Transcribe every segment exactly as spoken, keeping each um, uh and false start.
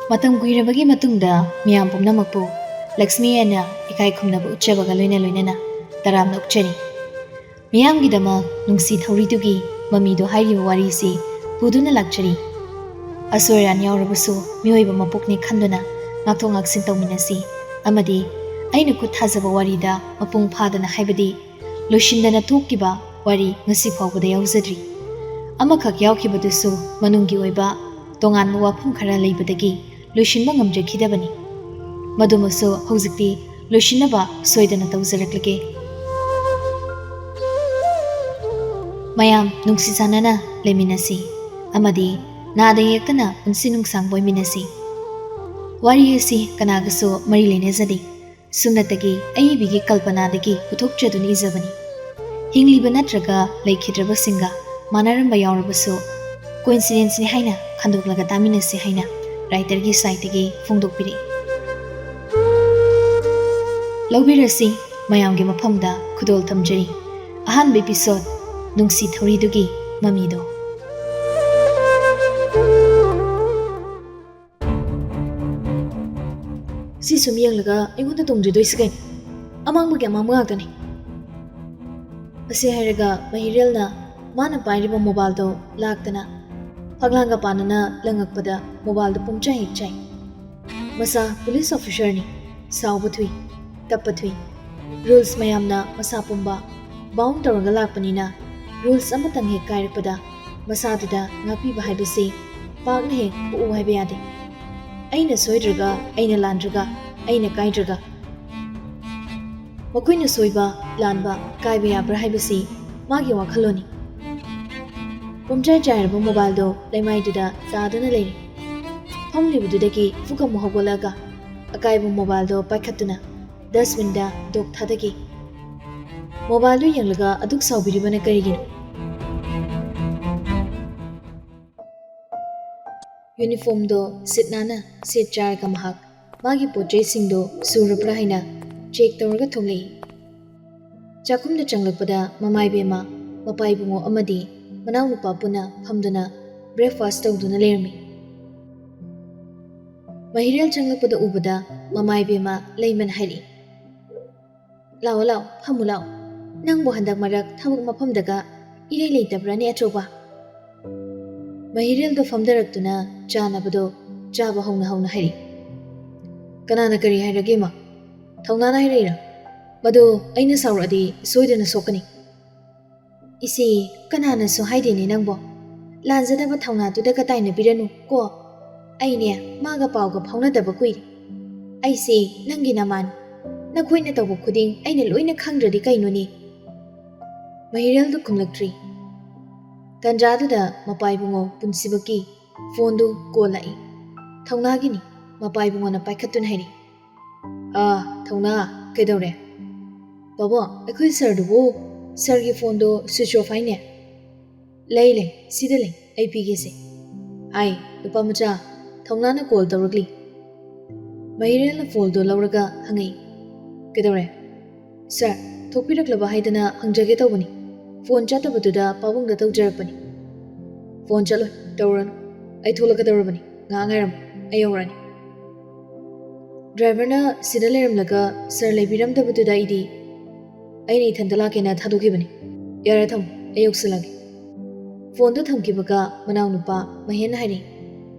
ꯃꯇꯝ ꯀꯨꯏꯔꯕꯒꯤ ꯃꯇꯨꯡꯗ ꯃꯤꯌꯥꯝ ꯄꯨꯝꯅꯃꯛꯄꯨ ꯂꯛꯁꯃꯤ ꯑꯦꯟꯅ ꯏꯀꯥꯏ ꯈꯨꯝꯅꯕ ꯎꯠꯆꯕꯒ ꯂꯣꯏꯅ ꯂꯣꯏꯅꯅ ꯇꯔꯥꯝꯅ ꯑꯣꯛꯆꯔꯤ꯫ ꯃꯤꯌꯥꯝꯒꯤꯗꯃꯛ ꯅꯨꯡꯁꯤ ꯊꯧꯔꯤꯗꯨꯒꯤ ꯃꯃꯤꯗꯣ ꯍꯥꯏꯔꯤꯕ ꯋꯥꯔꯤꯁꯤ ꯄꯨꯗꯨꯅ ꯂꯥꯛꯆꯔꯤ꯫ ꯑꯁꯣꯏ ꯑꯔꯥꯟ ꯌꯥꯎꯔꯕꯁꯨ ꯃꯤꯑꯣꯏꯕ ꯃꯄꯣꯛꯅꯤ ꯈꯟꯗꯨꯅ ꯉꯥꯛꯊꯣꯛ ꯉꯥꯛꯁꯤꯟ ꯇꯧꯃꯤꯟꯅꯁꯤ ꯑꯃꯗꯤ ꯑꯩꯅ ꯈꯨꯠ ꯊꯥꯖꯕ ꯋꯥꯔꯤꯗ ꯃꯄꯨꯡ ꯐꯥꯗꯅ ꯍꯥꯏꯕꯗꯤ ꯂꯣꯏꯁꯤꯟꯗꯅ ꯊꯣꯛꯈꯤꯕ ꯋꯥꯔꯤ ꯉꯁꯤ ꯐꯥꯎꯕꯗ ꯌꯥꯎꯖꯗ꯭ꯔꯤ꯫ ꯑꯃꯈꯛ ꯌꯥꯎꯈꯤꯕꯗꯨꯁꯨ ꯃꯅꯨꯡꯒꯤ ꯑꯣꯏꯕ ꯇꯣꯉꯥꯟꯕ ꯋꯥꯐꯝ ꯈꯔ ꯂꯩꯕꯗꯒꯤ ꯂꯣꯏꯁꯤꯟꯕ ꯉꯝꯖꯈꯤꯗꯕꯅꯤ꯫ ꯃꯗꯨꯃꯁꯨ ꯍꯧꯖꯤꯛꯇꯤ ꯂꯣꯏꯁꯤꯟꯅꯕ ꯁꯣꯏꯗꯅ ꯇꯧꯖꯔꯛꯂꯒꯦ꯫ ꯃꯌꯥꯝ ꯅꯨꯡꯁꯤ ꯆꯥꯟꯅꯅ ꯂꯩꯃꯤꯟꯅꯁꯤ ꯑꯃꯗꯤ ꯅꯥꯗ ꯌꯦꯛꯇꯅ ꯄꯨꯟꯁꯤ ꯅꯨꯡꯁꯥꯡꯕ ꯑꯣꯏꯃꯤꯟꯅꯁꯤ꯫ ꯋꯥꯔꯤ ꯑꯁꯤ ꯀꯅꯥꯒꯁꯨ ꯃꯔꯤ ꯂꯩꯅꯖꯗꯦ꯫ ꯁꯨꯞꯅꯇꯒꯤ ꯑꯏꯕꯤꯒꯤ ꯀꯜꯄꯅꯥꯗꯒꯤ ꯄꯨꯊꯣꯛꯆꯗꯨꯅ ꯏꯖꯕꯅꯤ꯫ ꯍꯤꯡꯂꯤꯕ ꯅꯠꯇ꯭ꯔꯒ ꯂꯩꯈꯤꯗ꯭ꯔꯕꯁꯤꯡꯒ ꯃꯥꯟꯅꯔꯝꯕ ꯌꯥꯎꯔꯕꯁꯨ, ꯀꯣꯏꯟꯁꯤꯗꯦꯟꯁꯅꯤ ꯍꯥꯏꯅ ꯈꯟꯗꯣꯛꯂꯒ ꯇꯥꯃꯤꯟꯅꯁꯤ ꯍꯥꯏꯅ ꯔꯥꯏꯇꯔꯒꯤ ꯁꯥꯏꯠꯇꯒꯤ ꯐꯣꯡꯗꯣꯛꯄꯤꯔꯛꯏ꯫ ꯂꯧꯕꯤꯔꯁꯤ, ꯃꯌꯥꯝꯒꯤ ꯃꯐꯝꯗ ꯈꯨꯗꯣꯜ ꯊꯝꯖꯔꯤ꯫ ꯑꯍꯥꯟꯕ ꯏꯄꯤꯁꯣꯠ, ꯅꯨꯡꯁꯤ ꯊꯧꯔꯤꯗꯨꯒꯤ ꯃꯃꯤꯗꯣ꯫ ꯁꯤ ꯁꯨꯝ ꯌꯦꯡꯂꯒ ꯑꯩꯉꯣꯟꯗ ꯇꯣꯡꯗ꯭ꯔꯤꯗꯣꯏꯁꯤ ꯀꯩꯅꯣ? ꯑꯃꯥꯡꯕꯒꯤ ꯑꯃꯥꯡꯕ ꯉꯥꯛꯇꯅꯤ꯫ ꯑꯁꯤ ꯍꯥꯏꯔꯒ ꯃꯍꯤꯔꯦꯜꯅ ꯃꯥꯅ ꯄꯥꯏꯔꯤꯕ ꯃꯣꯕꯥꯏꯜꯗꯣ ꯂꯥꯛꯇꯅ ꯐꯛꯂꯥꯡꯒ ꯄꯥꯟꯅꯅ ꯂꯪꯉꯛꯄꯗ ꯃꯣꯕꯥꯏꯜꯗꯣ ꯄꯨꯝꯆꯥꯏ ꯍꯦꯛ ꯆꯥꯏ꯫ ꯃꯁꯥ ꯄꯨꯂꯤꯁ ꯑꯣꯐꯤꯁꯔꯅꯤ꯫ ꯁꯥꯎꯕ ꯊꯨꯏ, ꯇꯞꯄ ꯊꯨꯏ꯫ ꯔꯨꯜꯁ ꯃꯌꯥꯝꯅ ꯃꯁꯥ ꯄꯨꯝꯕ ꯕꯥꯎꯟ ꯇꯧꯔꯒ ꯂꯥꯛꯄꯅꯤꯅ ꯔꯨꯜꯁ ꯑꯃꯇꯪ ꯍꯦꯛ ꯀꯥꯏꯔꯛꯄꯗ ꯃꯁꯥꯗꯨꯗ ꯉꯥꯛꯄꯤꯕ ꯍꯥꯏꯕꯁꯤ ꯄꯥꯛꯅ ꯍꯦꯛ ꯄꯣꯛꯎ ꯍꯥꯏꯕ ꯌꯥꯗꯦ꯫ ꯑꯩꯅ ꯁꯣꯏꯗ꯭ꯔꯒ, ꯑꯩꯅ ꯂꯥꯟꯗ꯭ꯔꯒ, ꯑꯩꯅ ꯀꯥꯏꯗ꯭ꯔꯒ꯫ ꯃꯈꯣꯏꯅ ꯁꯣꯏꯕ, ꯂꯥꯟꯕ, ꯀꯥꯏꯕ ꯌꯥꯕ꯭ꯔꯥ ꯍꯥꯏꯕꯁꯤ ꯃꯥꯒꯤ ꯋꯥꯈꯜꯂꯣꯟꯅꯤ꯫ ꯄꯨꯝꯆꯥꯏ ꯆꯥꯏꯔꯕ ꯃꯣꯕꯥꯏꯜꯗꯣ ꯂꯩꯃꯥꯏꯗꯨꯗ ꯇꯥꯗꯨꯅ ꯂꯩꯔꯦ꯫ ꯐꯝꯂꯤꯕꯗꯨꯗꯒꯤ ꯐꯨꯛ ꯑꯃꯨꯛ ꯍꯧꯒꯠꯂꯒ ꯑꯀꯥꯏꯕ ꯃꯣꯕꯥꯏꯜꯗꯣ ꯄꯥꯏꯈꯠꯇꯨꯅ ꯗꯁꯕꯤꯟꯗ ꯗꯣꯛ ꯊꯥꯗꯈꯤ꯫ ꯃꯣꯕꯥꯏꯜꯗꯨ ꯌꯦꯡꯂꯒ ꯑꯗꯨꯛ ꯁꯥꯎꯕꯤꯔꯤꯕꯅ ꯀꯔꯤꯒꯤꯅꯣ? ꯌꯨꯅꯤꯐꯣꯔꯝꯗꯣ ꯁꯤꯠ ꯅꯥꯟꯅ ꯁꯦꯠ ꯆꯥꯔꯒ ꯃꯍꯥꯛ ꯃꯥꯒꯤ ꯄꯣꯠ ꯆꯩꯁꯤꯡꯗꯣ ꯁꯨꯔꯕ꯭ꯔꯥ ꯍꯥꯏꯅ ꯆꯦꯛ ꯇꯧꯔꯒ ꯊꯣꯛꯂꯛꯏ꯫ ꯆꯥꯛꯈꯨꯝꯗ ꯆꯪꯂꯛꯄꯗ ꯃꯃꯥ ꯏꯕꯦꯝꯃ, ꯃꯄꯥ ꯏꯕꯨꯡꯉꯣ ꯑꯃꯗꯤ ꯃꯅꯥꯎꯅꯨꯄꯥ ꯄꯨꯟꯅ ꯐꯝꯗꯨꯅ ꯕ꯭ꯔꯦꯛꯐꯥꯁ ꯇꯧꯗꯨꯅ ꯂꯩꯔꯝꯃꯤ꯫ ꯃꯍꯤꯔꯦꯜ ꯆꯪꯂꯛꯄꯗ ꯎꯕꯗ ꯃꯃꯥ ꯏꯕꯦꯝꯃ ꯂꯩꯃꯅ ꯍꯥꯏꯔꯛꯏ, "ꯂꯥꯛꯑꯣ, ꯂꯥꯛꯑꯣ, ꯐꯝꯃꯨ ꯂꯥꯛꯑꯣ꯫ ꯅꯪꯕꯨ ꯍꯟꯗꯛ ꯃꯔꯛ ꯊꯕꯛ ꯃꯐꯝꯗꯒ ꯏꯔꯩ ꯂꯩꯇꯕ꯭ꯔꯥꯅꯦ, ꯑꯆꯧꯕ?" ꯃꯍꯤꯔꯦꯜꯗꯣ ꯐꯝꯊꯔꯛꯇꯨꯅ ꯆꯥꯅꯕꯗꯣ ꯆꯥꯕ ꯍꯧꯅ ꯍꯧꯅ ꯍꯥꯏꯔꯛꯏ, "ꯀꯅꯥꯅ ꯀꯔꯤ ꯍꯥꯏꯔꯒꯦ, ꯏꯃꯥ? ꯊꯧꯅꯥꯅ ꯍꯥꯏꯔꯛꯏꯔꯥ? ꯃꯗꯨ ꯑꯩꯅ ꯁꯥꯎꯔꯛꯑꯗꯤ ꯁꯣꯏꯗꯅ ꯁꯣꯛꯀꯅꯤ꯫" "ꯏꯆꯦ, ꯀꯅꯥꯅꯁꯨ ꯍꯥꯏꯗꯦꯅꯦ ꯅꯪꯕꯣ꯫ ꯂꯥꯟꯖꯗꯕ ꯊꯧꯅꯥꯗꯨꯗꯒ ꯇꯥꯏꯅꯕꯤꯔꯅꯨ ꯀꯣ꯫ ꯑꯩꯅꯦ ꯃꯥꯒ ꯄꯥꯎꯒ ꯐꯥꯎꯅꯗꯕ ꯀꯨꯏꯔꯦ꯫ ꯑꯩꯁꯦ ꯅꯪꯒꯤ ꯅꯃꯥꯟ꯫ ꯅꯈꯣꯏꯅ ꯇꯧꯕ ꯈꯨꯗꯤꯡ ꯑꯩꯅ ꯂꯣꯏꯅ ꯈꯪꯗ꯭ꯔꯗꯤ ꯀꯩꯅꯣꯅꯦ?" ꯃꯍꯤꯔꯦꯜꯗꯨ ꯈꯨꯝꯂꯛꯇ꯭ꯔꯤ꯫ ꯇꯟꯖꯥꯗꯨꯗ ꯃꯄꯥ ꯏꯕꯨꯡꯉꯣ ꯄꯨꯟꯁꯤꯕꯀꯤ ꯐꯣꯟꯗꯨ ꯀꯣꯜ ꯂꯥꯛꯏ꯫ ꯊꯧꯅꯥꯒꯤꯅꯤ꯫ ꯃꯄꯥ ꯏꯕꯨꯡꯉꯣꯅ ꯄꯥꯏꯈꯠꯇꯨꯅ ꯍꯥꯏꯔꯤ, "ꯑꯥ, ꯊꯧꯅꯥ, ꯀꯩꯗꯧꯔꯦ?" "ꯕꯥꯕꯣ, ꯑꯩꯈꯣꯏ ꯁꯥꯔꯗꯨꯕꯨ, ꯁꯥꯔꯒꯤ ꯐꯣꯟꯗꯣ ꯁ꯭ꯋꯤꯆ ꯑꯣꯐ ꯍꯥꯏꯅꯦ꯫" "ꯂꯩ, ꯂꯩ, ꯁꯤꯗ ꯂꯩ, ꯑꯩ ꯄꯤꯒꯦꯁꯦ꯫" "ꯍꯥꯏ, ꯅꯨꯄꯥ ꯃꯆꯥ, ꯊꯧꯅꯥꯅ ꯀꯣꯜ ꯇꯧꯔꯛꯂꯤ꯫" ꯃꯍꯤꯔꯦꯜꯅ ꯐꯣꯟꯗꯣ ꯂꯧꯔꯒ ꯍꯪꯉꯛꯏ, "ꯀꯩꯗꯧꯔꯦ?" "ꯁꯥꯔ, ꯊꯣꯛꯄꯤꯔꯛꯂꯕ ꯍꯥꯏꯗꯅ ꯍꯪꯖꯒꯦ ꯇꯧꯕꯅꯤ꯫ ꯐꯣꯟ ꯆꯠꯇꯕꯗꯨꯗ ꯄꯥꯕꯨꯡꯗ ꯇꯧꯖꯔꯛꯄꯅꯤ꯫" "ꯐꯣꯟ ꯆꯠꯂꯣꯏ, ꯇꯧꯔꯨꯔꯅꯨ꯫ ꯑꯩ ꯊꯣꯛꯂꯛꯀꯗꯧꯔꯕꯅꯤ꯫ ꯉꯥꯏꯍꯥꯛ ꯉꯥꯏꯔꯝꯃꯨ, ꯑꯩ ꯌꯧꯔꯛꯑꯅꯤ꯫" ꯗ꯭ꯔꯥꯏꯚꯔꯅ ꯁꯤꯗ ꯂꯩꯔꯝꯂꯒ ꯁꯥꯔ ꯂꯩꯕꯤꯔꯝꯗꯕꯗꯨꯗ ꯑꯩꯗꯤ, ꯑꯩꯅ ꯏꯊꯟꯇ ꯂꯥꯛꯀꯦꯅ ꯊꯥꯗꯣꯛꯈꯤꯕꯅꯤ꯫ "ꯌꯥꯔꯦ, ꯊꯝꯃꯣ, ꯑꯩ ꯌꯧꯁꯤꯜꯂꯒꯦ꯫" ꯐꯣꯟꯗꯣ ꯊꯝꯈꯤꯕꯒ ꯃꯅꯥꯎꯅꯨꯄꯥ ꯃꯍꯦꯟꯅ ꯍꯥꯏꯔꯛꯏ,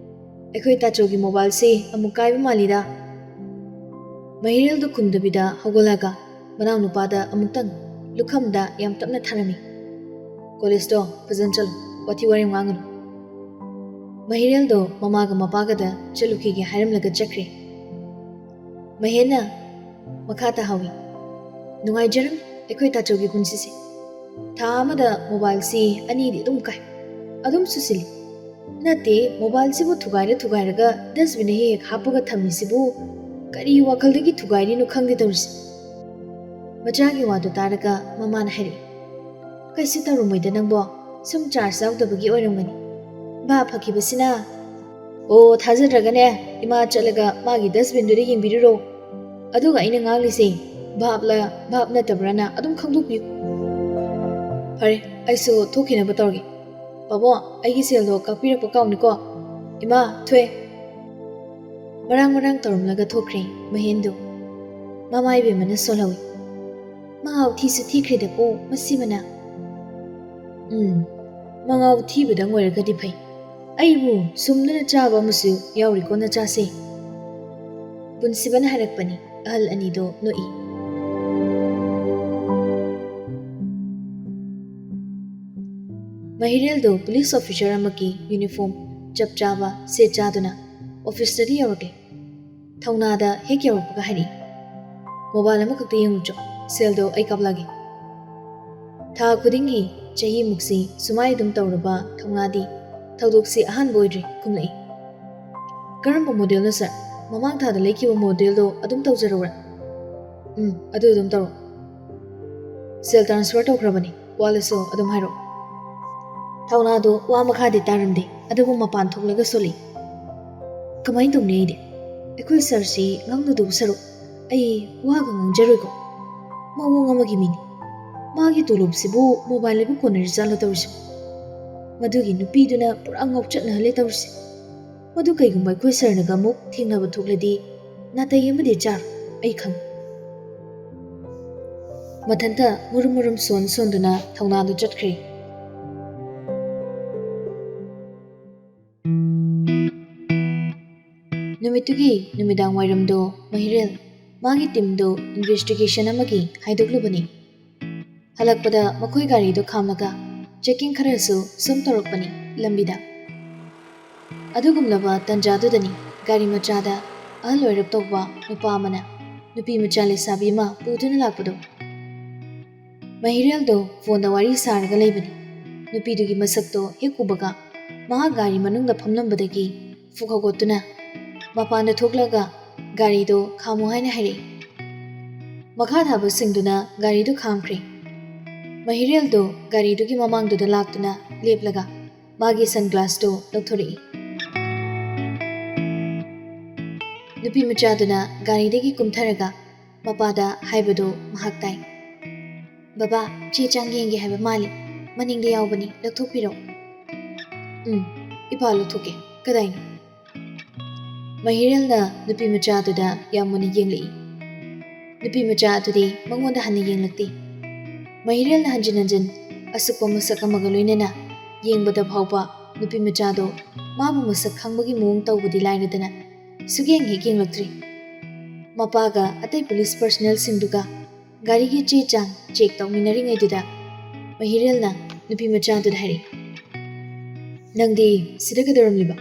"ꯑꯩꯈꯣꯏ ꯇꯥꯆꯧꯒꯤ ꯃꯣꯕꯥꯏꯜꯁꯤ ꯑꯃꯨꯛ ꯀꯥꯏꯕ ꯃꯥꯜꯂꯤꯗ꯫" ꯃꯍꯤꯔꯦꯜꯗꯣ ꯈꯨꯝꯗꯕꯤꯗ ꯍꯧꯒꯠꯂꯒ ꯃꯅꯥꯎꯅꯨꯄꯥꯗ ꯑꯃꯨꯛꯇꯪ ꯂꯨꯈꯝꯗ ꯌꯥꯝ ꯇꯞꯅ ꯊꯥꯔꯝꯃꯤ꯫ "ꯀꯣꯂꯦꯖꯇꯣ ꯐꯖꯅ ꯆꯠꯂꯨ, ꯋꯥꯊꯤ ꯋꯥꯔꯦꯝ ꯉꯥꯡꯒꯅꯨ꯫" ꯃꯍꯤꯔꯦꯜꯗꯣ ꯃꯃꯥꯒ ꯃꯄꯥꯒꯗ ꯆꯠꯂꯨꯈꯤꯒꯦ ꯍꯥꯏꯔꯝꯂꯒ ꯆꯠꯈ꯭ꯔꯦ꯫ ꯃꯍꯦꯟꯅ ꯃꯈꯥ ꯇꯥꯍꯧꯏ, "ꯅꯨꯡꯉꯥꯏꯖꯔꯝꯃꯤ ꯑꯩꯈꯣꯏ ꯇꯥꯆꯧꯒꯤ ꯄꯨꯟꯁꯤꯁꯦ꯫ ꯊꯥ ꯑꯃꯗ ꯃꯣꯕꯥꯏꯜꯁꯤ ꯑꯅꯤꯗꯤ ꯑꯗꯨꯝ ꯀꯥꯏ, ꯑꯗꯨꯝ ꯁꯨꯁꯤꯜꯂꯤ꯫ ꯅꯠꯇꯦ, ꯃꯣꯕꯥꯏꯜꯁꯤꯕꯨ ꯊꯨꯒꯥꯏꯔ ꯊꯨꯒꯥꯏꯔꯒ ꯗꯁꯕꯤꯟꯗ ꯍꯦꯛ ꯍꯦꯛ ꯍꯥꯞꯄꯒ ꯊꯝꯃꯤꯁꯤꯕꯨ ꯀꯔꯤ ꯋꯥꯈꯜꯗꯒꯤ ꯊꯨꯒꯥꯏꯔꯤꯅꯣ ꯈꯪꯗꯦ ꯇꯧꯔꯤꯁꯦ꯫" ꯃꯆꯥꯒꯤ ꯋꯥꯗꯨ ꯇꯥꯔꯒ ꯃꯃꯥꯅ ꯍꯥꯏꯔꯛꯏ, "ꯀꯩꯁꯨ ꯇꯧꯔꯝꯃꯣꯏꯗ ꯅꯪꯕꯣ, ꯁꯨꯝ ꯆꯥꯔꯖ ꯌꯥꯎꯗꯕꯒꯤ ꯑꯣꯏꯔꯝꯒꯅꯤ꯫ ꯚꯥꯞ ꯐꯈꯤꯕꯁꯤꯅ꯫" "ꯑꯣ, ꯊꯥꯖꯗ꯭ꯔꯒꯅꯦ, ꯏꯃꯥ ꯆꯠꯂꯒ ꯃꯥꯒꯤ ꯗꯁꯕꯤꯟꯗꯨꯗ ꯌꯦꯡꯕꯤꯔꯨꯔꯣ꯫ ꯑꯗꯨꯒ ꯑꯩꯅ ꯉꯥꯡꯂꯤꯁꯦ ꯚꯥꯞꯂ ꯚꯥꯞ ꯅꯠꯇꯕ꯭ꯔꯅ ꯑꯗꯨꯝ ꯈꯪꯗꯣꯛꯄꯤꯌꯨ꯫" "ꯐꯔꯦ, ꯑꯩꯁꯨ ꯊꯣꯛꯈꯤꯅꯕ ꯇꯧꯔꯒꯦ꯫ ꯄꯥꯕꯣ, ꯑꯩꯒꯤ ꯁꯦꯜꯗꯣ ꯀꯥꯞꯄꯤꯔꯛꯄ ꯀꯥꯎꯅꯤꯀꯣ꯫ ꯏꯃꯥ, ꯊꯣꯛꯑꯦ꯫" ꯃꯔꯥꯡ ꯃꯔꯥꯡ ꯇꯧꯔꯝꯂꯒ ꯊꯣꯛꯈ꯭ꯔꯦ ꯃꯍꯦꯟꯗꯨ꯫ ꯃꯃꯥ ꯏꯕꯦꯝꯃꯅ ꯁꯣꯜꯍꯧꯏ꯫ "ꯃꯉꯥꯎ ꯊꯤꯁꯨ ꯊꯤꯈ꯭ꯔꯦꯗꯀꯣ ꯃꯁꯤꯃꯅ"꯫ ꯎꯝ, ꯃꯉꯥꯎ ꯊꯤꯕꯗꯪ ꯑꯣꯏꯔꯒꯗꯤ ꯐꯩ꯫ ꯑꯩꯕꯨ ꯁꯨꯝꯗꯨꯅ ꯆꯥꯕ ꯑꯃꯁꯨ ꯌꯥꯎꯔꯤꯀꯣ ꯅꯆꯥꯁꯦ꯫ ꯄꯨꯟꯁꯤꯕꯅ ꯍꯥꯏꯔꯛꯄꯅꯤ꯫ ꯑꯍꯜ ꯑꯅꯤꯗꯣ ꯅꯣꯛꯏ꯫ ꯃꯍꯤꯔꯦꯜꯗꯣ ꯄꯨꯂꯤꯁ ꯑꯣꯐꯤꯁꯔ ꯑꯃꯒꯤ ꯌꯨꯅꯤꯐꯣꯔꯝ ꯆꯞ ꯆꯥꯕ ꯁꯦꯠ ꯆꯥꯗꯨꯅ ꯑꯣꯐꯤꯁꯇꯗꯤ ꯌꯧꯔꯛꯂꯦ꯫ ꯊꯧꯅꯥꯗ ꯍꯦꯛ ꯌꯧꯔꯛꯄꯒ ꯍꯥꯏꯔꯛꯏ, "ꯃꯣꯕꯥꯏꯜ ꯑꯃꯈꯛꯇ ꯌꯦꯡꯉꯨꯆꯣ, ꯁꯦꯜꯗꯣ ꯑꯩ ꯀꯥꯞꯂꯛꯑꯒꯦ"꯫ ꯊꯥ ꯈꯨꯗꯤꯡꯒꯤ ꯆꯍꯤꯃꯨꯛꯁꯤ ꯁꯨꯃꯥꯏ ꯑꯗꯨꯝ ꯇꯧꯔꯕ ꯊꯧꯅꯥꯗꯤ ꯊꯧꯗꯣꯛꯁꯤ ꯑꯍꯥꯟꯕ ꯑꯣꯏꯗ꯭ꯔꯤ ꯈꯨꯝꯂꯛꯏ꯫ "ꯀꯔꯝꯕ ꯃꯣꯗꯦꯜꯅꯣ ꯁꯥꯔ? ꯃꯃꯥꯡ ꯊꯥꯗ ꯂꯩꯈꯤꯕ ꯃꯣꯗꯦꯜꯗꯣ ꯑꯗꯨꯝ ꯇꯧꯖꯔꯛꯎꯔꯥ?" "ꯎꯝ, ꯑꯗꯨ ꯑꯗꯨꯝ ꯇꯧꯔꯣ꯫ ꯁꯦꯜ ꯇ꯭ꯔꯥꯟꯁꯐꯔ ꯇꯧꯈ꯭ꯔꯕꯅꯤ, ꯋꯥꯠꯂꯁꯨ ꯑꯗꯨꯝ ꯍꯥꯏꯔꯛꯑꯣ"꯫ ꯊꯧꯅꯥꯗꯣ ꯋꯥ ꯃꯈꯥꯗꯤ ꯇꯥꯔꯝꯗꯦ, ꯑꯗꯨꯕꯨ ꯃꯄꯥꯟ ꯊꯣꯛꯂꯒ ꯁꯣꯜꯂꯛꯏ꯫ "ꯀꯃꯥꯏꯅ ꯇꯧꯅꯤ ꯑꯩꯗꯤ? ꯑꯩꯈꯣꯏ ꯁꯥꯔꯁꯤ ꯉꯥꯡꯅꯗꯧꯕ ꯁꯔꯨꯛ ꯑꯩ ꯋꯥꯒ ꯉꯥꯡꯖꯔꯣꯏꯀꯣ꯫ ꯃꯑꯣꯡ ꯑꯃꯒꯤ ꯃꯤꯅꯤ꯫ ꯃꯥꯒꯤ ꯇꯣꯂꯣꯞꯁꯤꯕꯨ ꯃꯣꯕꯥꯏꯜ ꯂꯩꯕ ꯀꯣꯟꯅꯔꯤꯖꯥꯠꯂꯣ ꯇꯧꯔꯤꯁꯤꯕꯨ? ꯃꯗꯨꯒꯤ ꯅꯨꯄꯤꯗꯨꯅ ꯄꯨꯔꯥ ꯉꯥꯎꯆꯠꯅꯍꯜꯂꯦ ꯇꯧꯔꯤꯁꯦ꯫ ꯃꯗꯨ ꯀꯩꯒꯨꯝꯕ ꯑꯩꯈꯣꯏ ꯁꯥꯔꯅꯒ ꯑꯃꯨꯛ ꯊꯦꯡꯅꯕ ꯊꯣꯛꯂꯗꯤ ꯅꯥꯇꯩ ꯑꯃꯗꯤ ꯆꯥꯔꯣꯏ, ꯑꯩ ꯈꯪꯏ"꯫ ꯃꯊꯟꯇ ꯃꯨꯔꯨꯝ ꯃꯨꯔꯨꯝ ꯁꯣꯟ ꯁꯣꯟꯗꯨꯅ ꯊꯧꯅꯥꯗꯨ ꯆꯠꯈ꯭ꯔꯦ꯫ ꯅꯨꯃꯤꯠꯇꯨꯒꯤ ꯅꯨꯃꯤꯗꯥꯡ ꯋꯥꯏꯔꯝꯗꯣ ꯃꯍꯤꯔꯦꯜ ꯃꯥꯒꯤ ꯇꯤꯝꯗꯣ ꯏꯟꯚꯦꯁꯇꯤꯒꯦꯁꯟ ꯑꯃꯒꯤ ꯍꯥꯏꯗꯣꯛꯂꯨꯕꯅꯤ꯫ ꯍꯜꯂꯛꯄꯗ ꯃꯈꯣꯏ ꯒꯥꯔꯤꯗꯨ ꯈꯥꯝꯂꯒ ꯆꯦꯛꯀꯤꯡ ꯈꯔꯁꯨ ꯁꯨꯝ ꯇꯧꯔꯛꯄꯅꯤ ꯂꯝꯕꯤꯗ꯫ ꯑꯗꯨꯒꯨꯝꯂꯕ ꯇꯟꯖꯥꯗꯨꯗꯅꯤ ꯒꯥꯔꯤ ꯃꯆꯥꯗ ꯑꯍꯜ ꯑꯣꯏꯔꯞ ꯇꯧꯕ ꯅꯨꯄꯥ ꯑꯃꯅ ꯅꯨꯄꯤ ꯃꯆꯥ ꯂꯩꯁꯥꯕꯤ ꯑꯃ ꯄꯨꯗꯨꯅ ꯂꯥꯛꯄꯗꯨ꯫ ꯃꯍꯤꯔꯦꯜꯗꯣ ꯐꯣꯟꯗ ꯋꯥꯔꯤ ꯁꯥꯔꯒ ꯂꯩꯕꯅꯤ꯫ ꯅꯨꯄꯤꯗꯨꯒꯤ ꯃꯁꯛꯇꯣ ꯍꯦꯛ ꯎꯕꯒ ꯃꯍꯥꯛ ꯒꯥꯔꯤ ꯃꯅꯨꯡꯗ ꯐꯝꯂꯝꯕꯗꯒꯤ ꯐꯨꯛ ꯍꯧꯒꯠꯇꯨꯅ ꯃꯄꯥꯟꯗ ꯊꯣꯛꯂꯒ ꯒꯥꯔꯤꯗꯣ ꯈꯥꯝꯃꯨ ꯍꯥꯏꯅ ꯍꯥꯏꯔꯛꯏ꯫ ꯃꯈꯥ ꯊꯥꯕꯁꯤꯡꯗꯨꯅ ꯒꯥꯔꯤꯗꯨ ꯈꯥꯝꯈ꯭ꯔꯦ꯫ ꯃꯍꯤꯔꯦꯜꯗꯣ ꯒꯥꯔꯤꯗꯨꯒꯤ ꯃꯃꯥꯡꯗꯨꯗ ꯂꯥꯛꯇꯨꯅ ꯂꯦꯞꯂꯒ ꯃꯥꯒꯤ ꯁꯟꯒ꯭ꯂꯥꯁꯇꯨ ꯂꯧꯊꯣꯔꯛꯏ꯫ ꯅꯨꯄꯤ ꯃꯆꯥꯗꯨꯅ ꯒꯥꯔꯤꯗꯒꯤ ꯀꯨꯝꯊꯔꯒ ꯃꯄꯥꯗ ꯍꯥꯏꯕꯗꯨ ꯃꯍꯥꯛ ꯇꯥꯏ꯫ "ꯕꯕꯥ, ꯆꯦ ꯆꯥꯡ ꯌꯦꯡꯒꯦ ꯍꯥꯏꯕ ꯃꯥꯜꯂꯤ꯫ ꯃꯅꯤꯡꯗ ꯌꯥꯎꯕꯅꯤ, ꯂꯧꯊꯣꯛꯄꯤꯔꯣ"꯫ "ꯎꯝ, ꯏꯄꯥ ꯂꯧꯊꯣꯛꯀꯦ꯫ ꯀꯗꯥꯏꯅꯣ?" ꯃꯍꯤꯔꯦꯜꯅ ꯅꯨꯄꯤ ꯃꯆꯥꯗꯨꯗ ꯌꯥꯝ ꯃꯨꯟꯅ ꯌꯦꯡꯂꯛꯏ꯫ ꯅꯨꯄꯤ ꯃꯆꯥ ꯑꯗꯨꯗꯤ ꯃꯉꯣꯟꯗ ꯍꯟꯅ ꯌꯦꯡꯂꯛꯇꯦ꯫ ꯃꯍꯤꯔꯦꯜꯅ ꯍꯟꯖꯤꯟ ꯍꯟꯖꯤꯟ ꯑꯁꯨꯛꯄ ꯃꯁꯛ ꯑꯃꯒ ꯂꯣꯏꯅꯅ ꯌꯦꯡꯕꯗ ꯐꯥꯎꯕ ꯅꯨꯄꯤ ꯃꯆꯥꯗꯣ ꯃꯥꯕꯨ ꯃꯁꯛ ꯈꯪꯕꯒꯤ ꯃꯑꯣꯡ ꯇꯧꯕꯗꯤ ꯂꯥꯏꯔꯗꯅ ꯁꯨꯛꯌꯦꯡ ꯍꯦꯛ ꯌꯦꯡꯂꯛꯇ꯭ꯔꯤ꯫ ꯃꯄꯥꯒ ꯑꯇꯩ ꯄꯨꯂꯤꯁ ꯄꯔꯁꯅꯦꯜꯁꯤꯡꯗꯨꯒ ꯒꯥꯔꯤꯒꯤ ꯆꯦ ꯆꯥꯡ ꯆꯦꯛ ꯇꯧꯃꯤꯟꯅꯔꯤꯉꯩꯗꯨꯗ ꯃꯍꯤꯔꯦꯜꯅ ꯅꯨꯄꯤ ꯃꯆꯥꯗꯨꯗ ꯍꯥꯏꯔꯛꯏ, "ꯅꯪꯗꯤ ꯁꯤꯗ ꯀꯩꯗꯧꯔꯝꯂꯤꯕ?"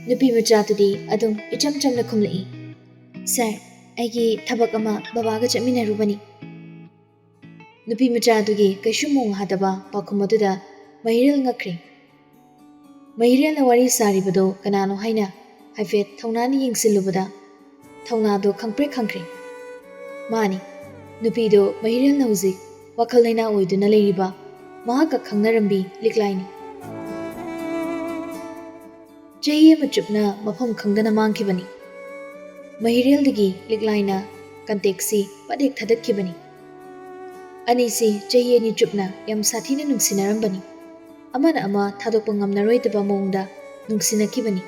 ꯅꯨꯄꯤ ꯃꯆꯥꯗꯨꯗꯤ ꯑꯗꯨꯝ ꯏꯆꯝ ꯆꯝꯅ ꯈꯨꯝꯂꯛꯏ, "ꯁꯥꯔ, ꯑꯩꯒꯤ ꯊꯕꯛ ꯑꯃ ꯕꯕꯥꯒ ꯆꯠꯃꯤꯟꯅꯔꯨꯕꯅꯤ꯫" ꯅꯨꯄꯤ ꯃꯆꯥꯗꯨꯒꯤ ꯀꯩꯁꯨ ꯃꯑꯣꯡ ꯍꯥꯗꯕ ꯄꯥꯎꯈꯨꯝ ꯑꯗꯨꯗ ꯃꯍꯤꯔꯦꯜ ꯉꯛꯈ꯭ꯔꯦ꯫ ꯃꯍꯤꯔꯦꯜꯅ ꯋꯥꯔꯤ ꯁꯥꯔꯤꯕꯗꯣ ꯀꯅꯥꯅꯣ ꯍꯥꯏꯅ ꯍꯥꯏꯐꯦꯠ ꯊꯧꯅꯥꯅ ꯌꯦꯡꯁꯤꯜꯂꯨꯕꯗ ꯊꯧꯅꯥꯗꯣ ꯈꯪꯄ꯭ꯔꯦꯛ ꯈꯪꯈ꯭ꯔꯦ꯫ ꯃꯥꯅꯤ, ꯅꯨꯄꯤꯗꯣ ꯃꯍꯤꯔꯦꯜꯅ ꯍꯧꯖꯤꯛ ꯋꯥꯈꯜ ꯂꯩꯅꯥ ꯑꯣꯏꯗꯨꯅ ꯂꯩꯔꯤꯕ ꯃꯍꯥꯛꯀ ꯈꯪꯅꯔꯝꯕꯤ ꯂꯤꯛꯂꯥꯏꯅꯤ꯫ ꯆꯍꯤ ꯑꯃ ꯆꯨꯞꯅ ꯃꯐꯝ ꯈꯪꯗꯅ ꯃꯥꯡꯈꯤꯕꯅꯤ꯫ ꯃꯍꯤꯔꯦꯜꯗꯒꯤ ꯂꯤꯛꯂꯥꯏꯅ ꯀꯟꯇꯦꯛꯁꯤ ꯄꯠ ꯍꯦꯛ ꯊꯥꯗꯠꯈꯤꯕꯅꯤ꯫ ꯑꯅꯤꯁꯤ ꯆꯍꯤ ꯑꯅꯤ ꯆꯨꯞꯅ ꯌꯥꯝ ꯁꯥꯊꯤꯅ ꯅꯨꯡꯁꯤꯅꯔꯝꯕꯅꯤ꯫ ꯑꯃꯅ ꯑꯃ ꯊꯥꯗꯣꯛꯄ ꯉꯝꯅꯔꯣꯏꯗꯕ ꯃꯑꯣꯡꯗ ꯅꯨꯡꯁꯤꯅꯈꯤꯕꯅꯤ꯫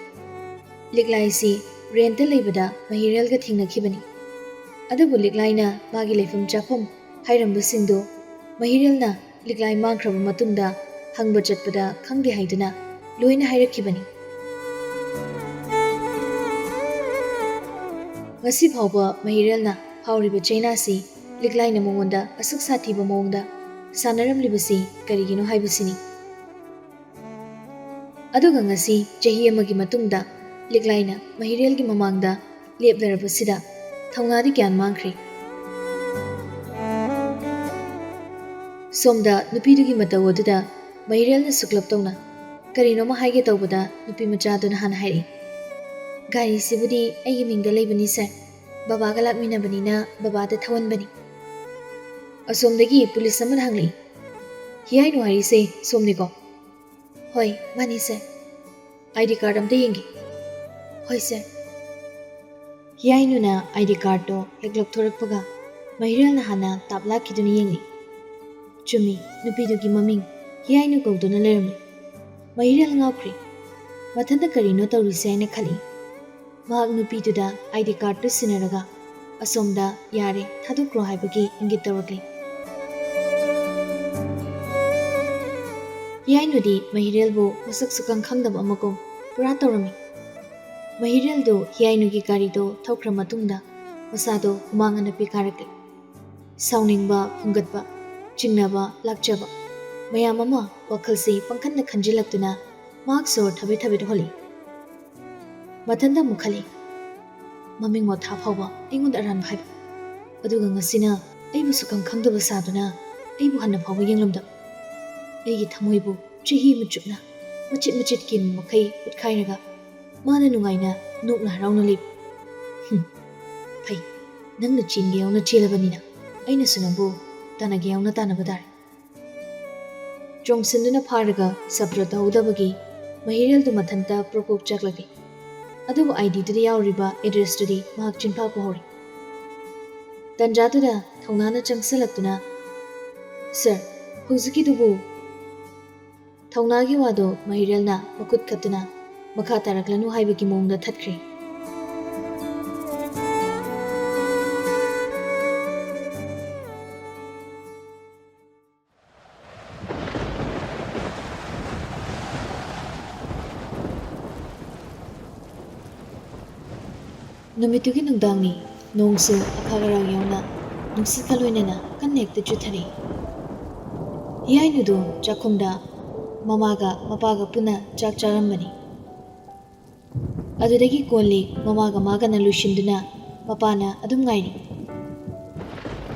ꯂꯤꯛꯂꯥꯏꯁꯤ ꯔꯦꯟꯇ ꯂꯩꯕꯗ ꯃꯍꯤꯔꯦꯜꯒ ꯊꯦꯡꯅꯈꯤꯕꯅꯤ꯫ ꯑꯗꯨꯕꯨ ꯂꯤꯛꯂꯥꯏꯅ ꯃꯥꯒꯤ ꯂꯩꯐꯝ ꯆꯥꯐꯝ ꯍꯥꯏꯔꯝꯕꯁꯤꯡꯗꯨ ꯃꯍꯤꯔꯦꯜꯅ ꯂꯤꯛꯂꯥꯏ ꯃꯥꯡꯈ꯭ꯔꯕ ꯃꯇꯨꯡꯗ ꯍꯪꯕ ꯆꯠꯄꯗ ꯈꯪꯗꯦ ꯍꯥꯏꯗꯨꯅ ꯂꯣꯏꯅ ꯍꯥꯏꯔꯛꯈꯤꯕꯅꯤ꯫ ꯉꯁꯤ ꯐꯥꯎꯕ ꯃꯍꯤꯔꯦꯜꯅ ꯐꯥꯎꯔꯤꯕ ꯆꯩꯅꯥꯁꯤ ꯂꯤꯛꯂꯥꯏꯅ ꯃꯉꯣꯟꯗ ꯑꯁꯨꯛ ꯁꯥꯊꯤꯕ ꯃꯑꯣꯡꯗ ꯁꯥꯟꯅꯔꯝꯂꯤꯕꯁꯤ ꯀꯔꯤꯒꯤꯅꯣ ꯍꯥꯏꯕꯁꯤꯅꯤ꯫ ꯑꯗꯨꯒ ꯉꯁꯤ ꯆꯍꯤ ꯑꯃꯒꯤ ꯃꯇꯨꯡꯗ ꯂꯤꯛꯂꯥꯏꯅ ꯃꯍꯤꯔꯦꯜꯒꯤ ꯃꯃꯥꯡꯗ ꯂꯦꯞꯂꯔꯕꯁꯤꯗ ꯊꯧꯅꯥꯗꯤ ꯀꯌꯥ ꯃꯥꯡꯈ꯭ꯔꯦ꯫ ꯁꯣꯝꯗ ꯅꯨꯄꯤꯗꯨꯒꯤ ꯃꯇꯧ ꯑꯗꯨꯗ ꯃꯍꯤꯔꯦꯜꯅ ꯁꯨꯛꯂꯞ ꯇꯧꯅ ꯀꯔꯤꯅꯣꯃ ꯍꯥꯏꯒꯦ ꯇꯧꯕꯗ ꯅꯨꯄꯤ ꯃꯆꯥꯗꯨꯅ ꯍꯥꯟꯅ ꯍꯥꯏꯔꯛꯏ, "ꯒꯥꯔꯤꯁꯤꯕꯨꯗꯤ ꯑꯩꯒꯤ ꯃꯤꯡꯗ ꯂꯩꯕꯅꯤ ꯁꯥꯔ, ꯕꯕꯥꯒ ꯂꯥꯛꯃꯤꯟꯅꯕꯅꯤꯅ ꯕꯕꯥꯗ ꯊꯧꯍꯟꯕꯅꯤ꯫" ꯑꯁꯣꯝꯗꯒꯤ ꯄꯨꯂꯤꯁ ꯑꯃꯅ ꯍꯪꯂꯛꯏ, "ꯍꯤꯌꯥꯏꯅꯨ ꯍꯥꯏꯔꯤꯁꯦ ꯁꯣꯝꯅꯤꯀꯣ?" "ꯍꯣꯏ, ꯃꯥꯅꯤ ꯁꯥꯔ꯫" "ꯑꯥꯏ ꯗꯤ ꯀꯥꯔꯗ ꯑꯝꯇ ꯌꯦꯡꯒꯦ꯫" "ꯍꯣꯏ ꯁꯥꯔ꯫" ꯍꯤꯌꯥꯏꯅꯨꯅ ꯑꯥꯏ ꯗꯤ ꯀꯥꯔꯗꯇꯣ ꯍꯦꯛ ꯂꯧꯊꯣꯔꯛꯄꯒ ꯃꯍꯤꯔꯦꯜꯅ ꯍꯥꯟꯅ ꯇꯥꯞ ꯂꯥꯛꯈꯤꯗꯨꯅ ꯌꯦꯡꯂꯤ꯫ ꯆꯨꯝꯃꯤ, ꯅꯨꯄꯤꯗꯨꯒꯤ ꯃꯃꯤꯡ ꯍꯤꯌꯥꯏꯅꯨ ꯀꯧꯗꯨꯅ ꯂꯩꯔꯝꯃꯤ꯫ ꯃꯍꯤꯔꯦꯜ ꯉꯥꯎꯈ꯭ꯔꯦ꯫ ꯃꯊꯟꯇ ꯀꯔꯤꯅꯣ ꯇꯧꯔꯤꯁꯦ ꯍꯥꯏꯅ ꯈꯜꯂꯤ꯫ ꯃꯍꯥꯛ ꯅꯨꯄꯤꯗꯨꯗ ID cardꯇꯨ ꯁꯤꯟꯅꯔꯒ ꯑꯁꯣꯝꯗ "ꯌꯥꯔꯦ, ꯊꯥꯗꯣꯛꯈ꯭ꯔꯣ" ꯍꯥꯏꯕꯒꯤ ꯏꯪꯒꯤꯠ ꯇꯧꯔꯛꯂꯤ꯫ ꯍꯤꯌꯥꯏꯅꯨꯗꯤ ꯃꯍꯤꯔꯦꯜꯕꯨ ꯃꯁꯛ ꯁꯨꯈꯪ ꯈꯪꯗꯕ ꯑꯃꯒꯨꯝ ꯄꯨꯔꯥ ꯇꯧꯔꯝꯃꯤ꯫ ꯃꯍꯤꯔꯦꯜꯗꯨ ꯍꯤꯌꯥꯏꯅꯨꯒꯤ ꯒꯥꯔꯤꯗꯨ ꯊꯧꯈ꯭ꯔ ꯃꯇꯨꯡꯗ ꯃꯁꯥꯗꯣ ꯍꯨꯃꯥꯡ ꯑꯅꯞꯄꯤ ꯀꯥꯔꯛꯂꯤ꯫ ꯁꯥꯎꯅꯤꯡꯕ, ꯐꯨꯡꯒꯠꯄ, ꯆꯤꯡꯅꯕ, ꯂꯥꯛꯆꯕ, ꯃꯌꯥꯝ ꯑꯃ ꯋꯥꯈꯜꯁꯤ ꯄꯪꯈꯟꯗ ꯈꯟꯖꯤꯜꯂꯛꯇꯨꯅ ꯃꯍꯥꯛ ꯁꯣꯔ ꯊꯕꯦꯠ ꯊꯕꯦꯠ ꯍꯣꯜꯂꯤ꯫ ꯃꯊꯟꯇ ꯑꯃꯨꯛ ꯈꯜꯂꯤ, "ꯃꯃꯤꯡ ꯃꯊꯥ ꯐꯥꯎꯕ ꯑꯩꯉꯣꯟꯗ ꯑꯔꯥꯟꯕ ꯍꯥꯏꯕ, ꯑꯗꯨꯒ ꯉꯁꯤꯅ ꯑꯩꯕꯨ ꯁꯨꯈꯪ ꯈꯪꯗꯕ ꯁꯥꯗꯨꯅ ꯑꯩꯕꯨ ꯍꯟꯅ ꯐꯥꯎꯕ ꯌꯦꯡꯂꯝꯗꯕ, ꯑꯩꯒꯤ ꯊꯃꯣꯏꯕꯨ ꯆꯍꯤ ꯑꯃ ꯆꯨꯞꯅ ꯃꯆꯤꯠ ꯃꯆꯤꯠ ꯀꯦꯟꯕ ꯃꯈꯩ ꯎꯠꯈꯥꯏꯔꯒ ꯃꯥꯅ ꯅꯨꯡꯉꯥꯏꯅ ꯅꯣꯛꯅ ꯍꯔꯥꯎꯅ ꯂꯩꯕ꯫ ꯍꯨꯝ, ꯐꯩ, ꯅꯪꯅ ꯆꯦꯟꯒꯦ ꯌꯥꯎꯅ ꯆꯦꯜꯂꯕꯅꯤꯅ ꯑꯩꯅꯁꯨ ꯅꯪꯕꯨ ꯇꯥꯟꯅꯒꯦ ꯌꯥꯎꯅ ꯇꯥꯟꯅꯕ ꯇꯥꯔꯦ"꯫ ꯆꯣꯡꯁꯤꯟꯗꯨꯅ ꯐꯥꯔꯒ ꯁꯕ꯭ꯔ ꯇꯧꯍꯧꯗꯕꯒꯤ ꯃꯍꯤꯔꯦꯜꯗꯨ ꯃꯊꯟꯇ ꯄ꯭ꯔꯣꯛ ꯄ꯭ꯔꯣꯛ ꯆꯥꯛꯂꯛꯏ꯫ ꯑꯗꯨꯕꯨ IDꯗꯨꯗ ꯌꯥꯎꯔꯤꯕ addressꯇꯨꯗꯤ ꯃꯍꯥꯛ ꯆꯤꯟꯐꯥ ꯄꯨꯍꯧꯔꯦ꯫ ꯇꯟꯖꯥꯗꯨꯗ ꯊꯧꯅꯥꯅ ꯆꯪꯁꯤꯜꯂꯛꯇꯨꯅ, "ꯁꯥꯔ, ꯍꯧꯖꯤꯛꯀꯤꯗꯨꯕꯨ?" ꯊꯧꯅꯥꯒꯤ ꯋꯥꯗꯣ ꯃꯍꯤꯔꯦꯜꯅ ꯃꯈꯨꯠ ꯈꯠꯇꯨꯅ ꯃꯈꯥ ꯇꯥꯔꯛꯂꯅꯨ ꯍꯥꯏꯕꯒꯤ ꯃꯑꯣꯡꯗ ꯊꯠꯈ꯭ꯔꯦ꯫ ꯅꯨꯃꯤꯠꯇꯨꯒꯤ ꯅꯨꯡꯗꯥꯡꯅꯤ꯫ ꯅꯣꯡꯁꯨ ꯑꯈꯥꯛ ꯑꯔꯥꯛ ꯌꯥꯎꯅ ꯅꯨꯡꯁꯤꯠꯀ ꯂꯣꯏꯅꯅ ꯀꯟꯅ ꯍꯦꯛꯇ ꯆꯨꯊꯔꯛꯏ꯫ ꯍꯤꯌꯥꯏꯅꯨꯗꯨ ꯆꯥꯛꯈꯨꯝꯗ ꯃꯃꯥꯒ ꯃꯄꯥꯒ ꯄꯨꯟꯅ ꯆꯥꯛ ꯆꯥꯔꯝꯕꯅꯤ꯫ ꯑꯗꯨꯗꯒꯤ ꯀꯣꯟ ꯂꯤꯛ ꯃꯃꯥꯒ ꯃꯥꯒꯅ ꯂꯣꯏꯁꯤꯟꯗꯨꯅ ꯃꯄꯥꯅ ꯑꯗꯨꯝ ꯉꯥꯏꯔꯤ꯫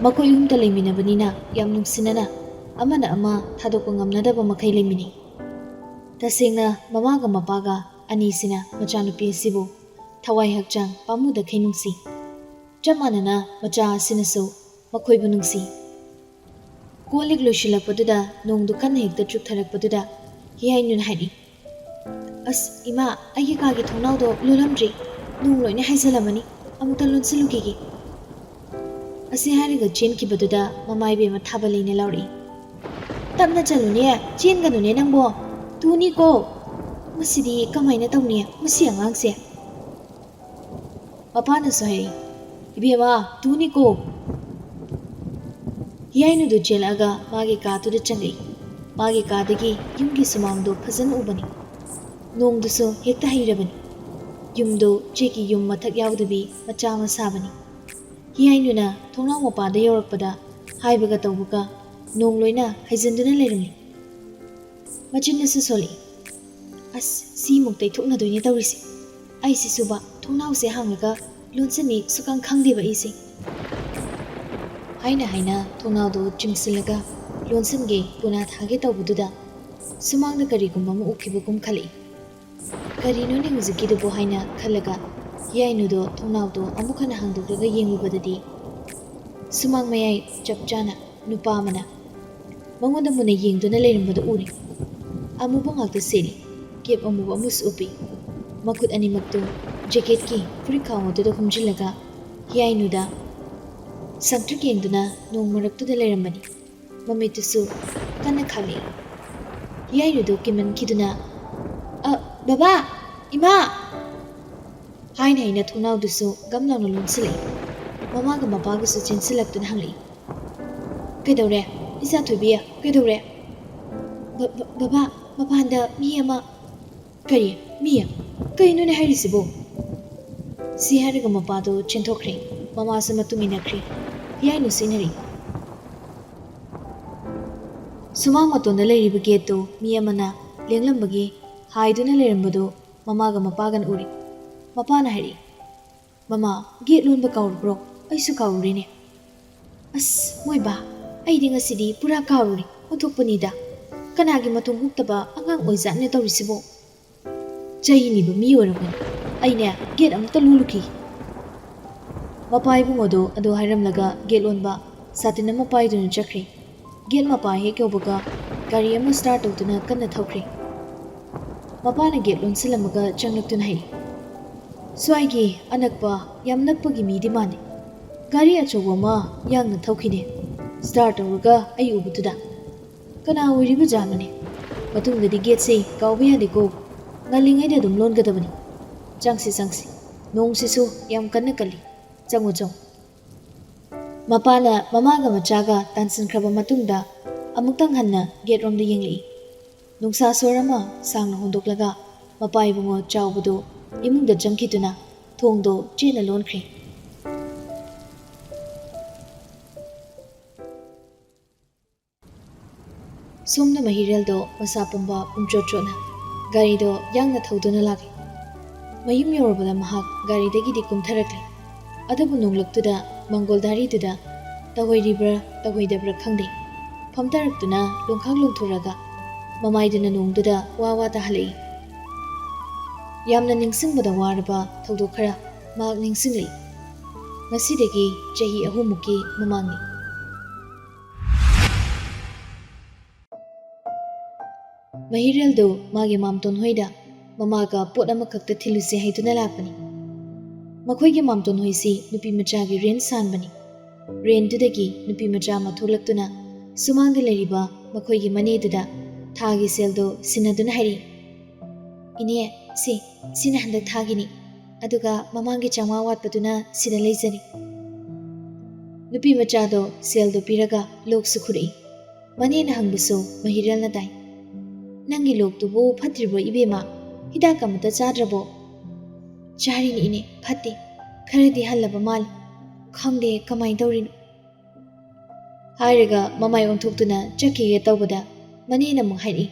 ꯃꯈꯣꯏ ꯑꯍꯨꯝꯇ ꯂꯩꯃꯤꯟꯅꯕꯅꯤꯅ ꯌꯥꯝ ꯅꯨꯡꯁꯤꯅꯅ ꯑꯃꯅ ꯑꯃ ꯊꯥꯗꯣꯛꯄ ꯉꯝꯅꯗꯕ ꯃꯈꯩ ꯂꯩꯃꯤꯟꯅꯩ꯫ ꯇꯁꯦꯡꯅ ꯃꯃꯥꯒ ꯃꯄꯥꯒ ꯑꯅꯤꯁꯤꯅ ꯃꯆꯥꯅꯨꯄꯤ ꯑꯁꯤꯕꯨ ꯊꯋꯥꯏ ꯍꯛꯆꯥꯡ ꯄꯥꯝꯃꯨꯗꯈꯩ ꯅꯨꯡꯁꯤ꯫ ꯆꯞ ꯃꯥꯟꯅꯅ ꯃꯆꯥ ꯑꯁꯤꯅꯁꯨ ꯃꯈꯣꯏꯕꯨ ꯅꯨꯡꯁꯤ꯫ ꯀꯣꯜ ꯂꯤꯛ ꯂꯣꯏꯁꯤꯜꯂꯛꯄꯗꯨꯗ ꯅꯣꯡꯗꯨ ꯀꯟꯅ ꯍꯦꯛꯇ ꯆꯨꯞꯊꯔꯛꯄꯗꯨꯗ ꯍꯤꯌꯥꯏꯅꯨꯅ ꯍꯥꯏꯔꯤ, "ꯑꯁ ꯏꯃꯥ, ꯑꯩꯒꯤ ꯀꯥꯒꯤ ꯊꯣꯡꯅꯥꯎꯗꯣ ꯂꯣꯜꯂꯝꯗ꯭ꯔꯤ, ꯅꯣꯡ ꯂꯣꯏꯅ ꯍꯥꯏꯖꯤꯜꯂꯝꯃꯅꯤ, ꯑꯃꯨꯛꯇ ꯂꯣꯟꯁꯤꯜꯂꯨꯈꯤꯒꯦ"꯫ ꯑꯁꯤ ꯍꯥꯏꯔꯒ ꯆꯦꯟꯈꯤꯕꯗꯨꯗ ꯃꯃꯥ ꯏꯕꯦꯝꯃ ꯊꯥꯕ ꯂꯩꯅ ꯂꯥꯎꯔꯛꯏ, "ꯇꯞꯅ ꯆꯠꯂꯨꯅꯦ, ꯆꯦꯟꯒꯅꯨꯅꯦ ꯅꯪꯕꯣ, ꯇꯨꯅꯤꯀꯣ"꯫ "ꯃꯁꯤꯗꯤ ꯀꯃꯥꯏꯅ ꯇꯧꯅꯤ, ꯃꯁꯤ ꯑꯉꯥꯡꯁꯦ?" ꯃꯄꯥꯅꯁꯨ ꯍꯥꯏꯔꯛꯏ, "ꯏꯕꯦꯝꯃ, ꯇꯨꯅꯤꯀꯣ!" ꯍꯤꯌꯥꯏꯅꯨꯗꯨ ꯆꯦꯜꯂꯛꯑꯒ ꯃꯥꯒꯤ ꯀꯥꯗꯨꯗ ꯆꯪꯉꯛꯏ꯫ ꯃꯥꯒꯤ ꯀꯥꯗꯒꯤ ꯌꯨꯝꯒꯤ ꯁꯨꯃꯥꯡꯗꯣ ꯐꯖꯅ ꯎꯕꯅꯤ꯫ ꯅꯣꯡꯗꯨꯁꯨ ꯍꯦꯛꯇ ꯍꯩꯔꯕꯅꯤ꯫ ꯌꯨꯝꯗꯣ ꯆꯦꯛꯀꯤ ꯌꯨꯝ ꯃꯊꯛ ꯌꯥꯎꯗꯕꯤ ꯃꯆꯥ ꯑꯃ ꯁꯥꯕꯅꯤ꯫ ꯍꯤꯌꯥꯏꯅꯨꯅ ꯊꯣꯡꯅꯥꯎ ꯃꯄꯥꯗ ꯌꯧꯔꯛꯄꯗ ꯍꯥꯏꯕꯒ ꯇꯧꯕꯒ ꯅꯣꯡ ꯂꯣꯏꯅ ꯍꯩꯖꯤꯟꯗꯨꯅ ꯂꯩꯔꯝꯃꯤ꯫ ꯃꯆꯤꯟꯅꯁꯨ ꯁꯣꯜꯂꯛꯏ, "ꯑꯁ, ꯁꯤꯃꯨꯛ ꯇꯩꯊꯣꯛꯅꯗꯣꯏꯅꯦ ꯇꯧꯔꯤꯁꯦ꯫ ꯑꯩꯁꯤꯁꯨꯕ ꯊꯣꯡꯅꯥꯎꯁꯦ ꯍꯥꯡꯂꯒ ꯂꯣꯟꯁꯤꯟꯅꯤ ꯁꯨꯈꯪ ꯈꯪꯗꯦꯕ ꯑꯩꯁꯦ"꯫ ꯍꯥꯏꯅ ꯍꯥꯏꯅ ꯊꯣꯡꯅꯥꯎꯗꯣ ꯆꯤꯡꯁꯤꯜꯂꯒ ꯂꯣꯟꯁꯤꯟꯒꯦ ꯄꯨꯅꯥ ꯊꯥꯒꯦ ꯇꯧꯕꯗꯨꯗ ꯁꯨꯃꯥꯡꯗ ꯀꯔꯤꯒꯨꯝꯕ ꯑꯃ ꯎꯈꯤꯕꯒꯨꯝ ꯈꯜꯂꯛꯏ꯫ "ꯀꯔꯤꯅꯣꯅꯦ ꯍꯧꯖꯤꯛꯀꯤꯗꯨꯕꯨ?" ꯍꯥꯏꯅ ꯈꯜꯂꯒ ꯍꯤꯌꯥꯏꯅꯨꯗꯣ ꯊꯣꯡꯅꯥꯎꯗꯣ ꯑꯃꯨꯛ ꯍꯟꯅ ꯍꯥꯡꯗꯣꯛꯂꯒ ꯌꯦꯡꯂꯨꯕꯗꯗꯤ ꯁꯨꯃꯥꯡ ꯃꯌꯥꯏ ꯆꯞ ꯆꯥꯅ ꯅꯨꯄꯥ ꯑꯃꯅ ꯃꯉꯣꯟꯗ ꯃꯨꯟꯅ ꯌꯦꯡꯗꯨꯅ ꯂꯩꯔꯝꯕꯗꯨ ꯎꯔꯦ꯫ ꯑꯃꯨꯕ ꯉꯥꯛꯇ ꯁꯦꯠꯂꯤ, ꯀꯦꯞ ꯑꯃꯨꯕ ꯑꯃꯁꯨ ꯎꯞꯄꯤ꯫ ꯃꯈꯨꯠ ꯑꯅꯤꯃꯛꯇꯨ ꯖꯦꯀꯦꯠꯀꯤ ꯐꯨꯔꯤꯠ ꯈꯥꯎ ꯑꯗꯨꯗ ꯍꯨꯝꯖꯤꯜꯂꯒ ꯍꯤꯌꯥꯏꯅꯨꯗ ꯁꯪꯇ꯭ꯔꯤꯛ ꯌꯦꯡꯗꯨꯅ ꯅꯣꯡ ꯃꯔꯛꯇꯨꯗ ꯂꯩꯔꯝꯕꯅꯤ꯫ ꯃꯃꯤꯠꯇꯨꯁꯨ ꯀꯟꯅ ꯈꯥꯡꯂꯛꯏ꯫ ꯍꯤꯌꯥꯏꯅꯨꯗꯨ ꯀꯤꯃꯟꯈꯤꯗꯨꯅ, "ꯑ, ꯕꯕꯥ! ꯏꯃꯥ!" ꯍꯥꯏꯅ ꯍꯥꯏꯅ ꯊꯣꯡꯅꯥꯎꯗꯨꯁꯨ ꯒꯝ ꯂꯥꯎꯅ ꯂꯣꯟꯁꯤꯜꯂꯛꯏ꯫ ꯃꯃꯥꯒ ꯃꯄꯥꯒꯁꯨ ꯆꯦꯟꯁꯤꯜꯂꯛꯇꯨꯅ ꯍꯪꯂꯛꯏ, "ꯀꯩꯗꯧꯔꯦ? ꯏꯆꯥ ꯊꯣꯏꯕꯤ, ꯀꯩꯗꯧꯔꯦ?" "ꯕ-, ꯕ-, ꯕꯕꯥ, ꯃꯄꯥꯟꯗ ꯃꯤ ꯑꯃ"꯫ "ꯀꯔꯤ? ꯃꯤ? ꯀꯩꯅꯣꯅꯦ ꯍꯥꯏꯔꯤꯁꯤꯕꯣ?" ꯁꯤ ꯍꯥꯏꯔꯒ ꯃꯄꯥꯗꯣ ꯆꯦꯟꯊꯣꯛꯈ꯭ꯔꯦ꯫ ꯃꯃꯥꯁꯨ ꯃꯇꯨꯡ ꯏꯟꯅꯈ꯭ꯔꯦ꯫ ꯍꯤꯌꯥꯏꯅꯨꯁꯨ ꯏꯟꯅꯔꯛꯏ꯫ ꯁꯨꯃꯥꯡ ꯃꯇꯣꯟꯗ ꯂꯩꯔꯤꯕ ꯒꯦꯠꯇꯨ ꯃꯤ ꯑꯃꯅ ꯂꯦꯡꯂꯝꯕꯒꯤ ꯍꯥꯏꯗꯨꯅ ꯂꯩꯔꯝꯕꯗꯨ ꯃꯃꯥꯒ ꯃꯄꯥꯒꯅ ꯎꯔꯤ꯫ ꯃꯄꯥꯅ ꯍꯥꯏꯔꯛꯏ, "ꯃꯃꯥ, ꯒꯦꯠ ꯂꯣꯟꯕ ꯀꯥꯎꯔꯕ꯭ꯔꯣ? ꯑꯩꯁꯨ ꯀꯥꯎꯔꯨꯔꯦꯅꯦ"꯫ "ꯑꯁ, ꯃꯣꯏ ꯕꯥ, ꯑꯩꯗꯤ ꯉꯁꯤꯗꯤ ꯄꯨꯔꯥ ꯀꯥꯎꯔꯨꯔꯦ, ꯑꯣꯟꯊꯣꯛꯄꯅꯤꯗ꯫ ꯀꯅꯥꯒꯤ ꯃꯇꯣꯟ ꯍꯨꯛꯇꯕ ꯑꯉꯥꯡ ꯑꯣꯏꯖꯥꯠꯅꯣ ꯇꯧꯔꯤꯁꯤꯕꯣ? ꯆꯩꯅꯤꯕ ꯃꯤ ꯑꯣꯏꯔꯝꯒꯅꯤ꯫ ꯑꯩꯅꯦ, ꯒꯦꯠ ꯑꯃꯨꯛꯇ ꯂꯣꯜꯂꯨꯈꯤꯒꯦ"꯫ ꯃꯄꯥ ꯏꯕꯨꯡꯉꯣꯗꯣ ꯑꯗꯨ ꯍꯥꯏꯔꯝꯂꯒ ꯒꯦꯠ ꯂꯣꯟꯕ ꯁꯥꯇꯤꯟ ꯑꯃ ꯄꯥꯏꯗꯨꯅ ꯆꯠꯈ꯭ꯔꯦ꯫ ꯒꯦꯠ ꯃꯄꯥ ꯍꯦꯛ ꯌꯧꯕꯒ ꯒꯥꯔꯤ ꯑꯃ ꯁ꯭ꯇꯥꯔꯠ ꯇꯧꯗꯨꯅ ꯀꯟꯅ ꯊꯧꯈ꯭ꯔꯦ꯫ ꯃꯄꯥꯅ ꯒꯦꯠ ꯂꯣꯟꯁꯤꯜꯂꯝꯃꯒ ꯆꯪꯂꯛꯇꯨꯅ ꯍꯥꯏ, "ꯁ꯭ꯋꯥꯏꯒꯤ ꯑꯅꯛꯄ, ꯌꯥꯝ ꯅꯛꯄꯒꯤ ꯃꯤꯗꯤ ꯃꯥꯟꯗꯦ꯫ ꯒꯥꯔꯤ ꯑꯆꯧꯕ ꯑꯃ ꯌꯥꯡꯅ ꯊꯧꯈꯤꯅꯦ, ꯁ꯭ꯇꯥꯔꯠ ꯇꯧꯔꯒ ꯑꯩ ꯎꯕꯗꯨꯗ꯫ ꯀꯅꯥ ꯑꯣꯏꯔꯤꯕꯖꯥꯠꯅꯣꯅꯦ? ꯃꯇꯨꯡꯗꯗꯤ ꯒꯦꯠꯁꯦ ꯀꯥꯎꯕ ꯌꯥꯗꯦꯀꯣ"꯫ ꯉꯜꯂꯤꯉꯩꯗ ꯑꯗꯨꯝ ꯂꯣꯟꯒꯗꯕꯅꯤ꯫ ꯆꯪꯁꯤ, ꯆꯪꯁꯤ꯫ ꯅꯣꯡꯁꯤꯁꯨ ꯌꯥꯝ ꯀꯟꯅ ꯀꯜꯂꯤ꯫ ꯆꯪꯉꯨ, ꯆꯪꯉꯨ꯫ ꯃꯄꯥꯅ ꯃꯃꯥꯒ ꯃꯆꯥꯒ ꯇꯥꯟꯁꯤꯟꯈ꯭ꯔꯕ ꯃꯇꯨꯡꯗ ꯑꯃꯨꯛꯇꯪ ꯍꯟꯅ ꯒꯦꯠꯔꯣꯝꯗ ꯌꯦꯡꯂꯛꯏ꯫ ꯅꯨꯡꯁꯥ ꯁꯣꯔ ꯑꯃ ꯁꯥꯡꯅ ꯍꯣꯟꯗꯣꯛꯂꯒ ꯃꯄꯥ ꯏꯕꯨꯡꯉꯣ ꯆꯥꯎꯕꯗꯨ ꯏꯃꯨꯡꯗ ꯆꯪꯈꯤꯗꯨꯅ ꯊꯣꯡꯗꯣ ꯆꯦꯠꯅ ꯂꯣꯟꯈ꯭ꯔꯦ꯫ ꯁꯣꯝꯗ ꯃꯍꯤꯔꯦꯜꯗꯣ ꯃꯁꯥ ꯄꯨꯝꯕ ꯄꯨꯝꯆꯣꯠ ꯆꯣꯠꯅ ꯒꯥꯔꯤꯗꯣ ꯌꯥꯡꯅ ꯊꯧꯗꯨꯅ ꯂꯥꯛꯂꯦ꯫ ꯃꯌꯨꯝ ꯌꯧꯔꯕꯗ ꯃꯍꯥꯛ ꯒꯥꯔꯤꯗꯒꯤꯗꯤ ꯀꯨꯝꯊꯔꯛꯂꯦ꯫ ꯑꯗꯨꯕꯨ ꯅꯣꯡꯂꯛꯇꯨꯗ ꯃꯪꯒꯣꯜ ꯗꯥꯔꯤꯗꯨꯗ ꯇꯧꯍꯩꯔꯤꯕ꯭ꯔꯥ ꯇꯧꯍꯩꯗꯕ꯭ꯔꯥ ꯈꯪꯗꯦ, ꯐꯝꯊꯔꯛꯇꯨꯅ ꯂꯣꯡꯈꯥꯛ ꯂꯣꯡꯊꯣꯔꯒ ꯃꯃꯥꯏꯗꯨꯅ ꯅꯣꯡꯗꯨꯗ ꯋꯥ ꯋꯥ ꯇꯥꯍꯜꯂꯛꯏ꯫ ꯌꯥꯝꯅ ꯅꯤꯡꯁꯤꯡꯕꯗ ꯋꯥꯔꯕ ꯊꯧꯗꯣꯛ ꯈꯔ ꯃꯍꯥꯛ ꯅꯤꯡꯁꯤꯡꯂꯛꯏ꯫ ꯉꯁꯤꯗꯒꯤ ꯆꯍꯤ ꯑꯍꯨꯝꯃꯨꯛꯀꯤ ꯃꯃꯥꯡꯅꯤ꯫ ꯃꯍꯤꯔꯦꯜꯗꯨ ꯃꯥꯒꯤ ꯃꯥꯝꯇꯣꯟ ꯍꯣꯏꯗ ꯃꯃꯥꯒ ꯄꯣꯠ ꯑꯃꯈꯛꯇ ꯊꯤꯜꯂꯨꯁꯦ ꯍꯥꯏꯗꯨꯅ ꯂꯥꯛꯄꯅꯤ꯫ ꯃꯈꯣꯏꯒꯤ ꯃꯥꯝꯇꯣꯟ ꯍꯣꯏꯁꯤ ꯅꯨꯄꯤ ꯃꯆꯥꯒꯤ ꯔꯦꯟ ꯁꯥꯟꯕꯅꯤ꯫ ꯔꯦꯟꯗꯨꯗꯒꯤ ꯅꯨꯄꯤ ꯃꯆꯥ ꯑꯃ ꯊꯣꯛꯂꯛꯇꯨꯅ ꯁꯨꯃꯥꯡꯗ ꯂꯩꯔꯤꯕ ꯃꯈꯣꯏꯒꯤ ꯃꯅꯦꯗꯨꯗ ꯊꯥꯒꯤ ꯁꯦꯜꯗꯣ ꯁꯤꯟꯅꯗꯨꯅ ꯍꯥꯏꯔꯛꯏ, "ꯏꯅꯦ, ꯁꯤ, ꯁꯤꯅ ꯍꯟꯗꯛ ꯊꯥꯒꯤꯅꯤ, ꯑꯗꯨꯒ ꯃꯃꯥꯡꯒꯤ ꯆꯥꯝꯃꯉꯥ ꯋꯥꯠꯄꯗꯨꯅ ꯁꯤꯗ ꯂꯩꯖꯔꯦ꯫" ꯅꯨꯄꯤ ꯃꯆꯥꯗꯣ ꯁꯦꯜꯗꯣ ꯄꯤꯔꯒ ꯂꯣꯛꯁꯨ ꯈꯨꯔꯛꯏ꯫ ꯃꯅꯦꯅ ꯍꯪꯕꯁꯨ ꯃꯍꯤꯔꯦꯜꯅ ꯇꯥꯏ꯫ "ꯅꯪꯒꯤ ꯂꯣꯛꯇꯨꯕꯨ ꯐꯠꯇ꯭ꯔꯤꯕ꯭ꯔꯣ ꯏꯕꯦꯝꯃ? ꯍꯤꯗꯥꯛ ꯑꯃꯇ ꯆꯥꯗ꯭ꯔꯕꯣ?" "ꯆꯥꯔꯤꯅꯤ ꯏꯅꯦ, ꯐꯠꯇꯦ꯫ ꯈꯔꯗꯤ ꯍꯜꯂꯕ ꯃꯥꯜꯂꯦ꯫ ꯈꯪꯗꯦ ꯀꯃꯥꯏꯅ ꯇꯧꯔꯤꯅꯣ?" ꯍꯥꯏꯔꯒ ꯃꯃꯥꯏ ꯑꯣꯟꯊꯣꯛꯇꯨꯅ ꯆꯠꯈꯤꯒꯦ ꯇꯧꯕꯗ ꯃꯅꯦꯅ ꯑꯃꯨꯛ ꯍꯥꯏꯔꯛꯏ,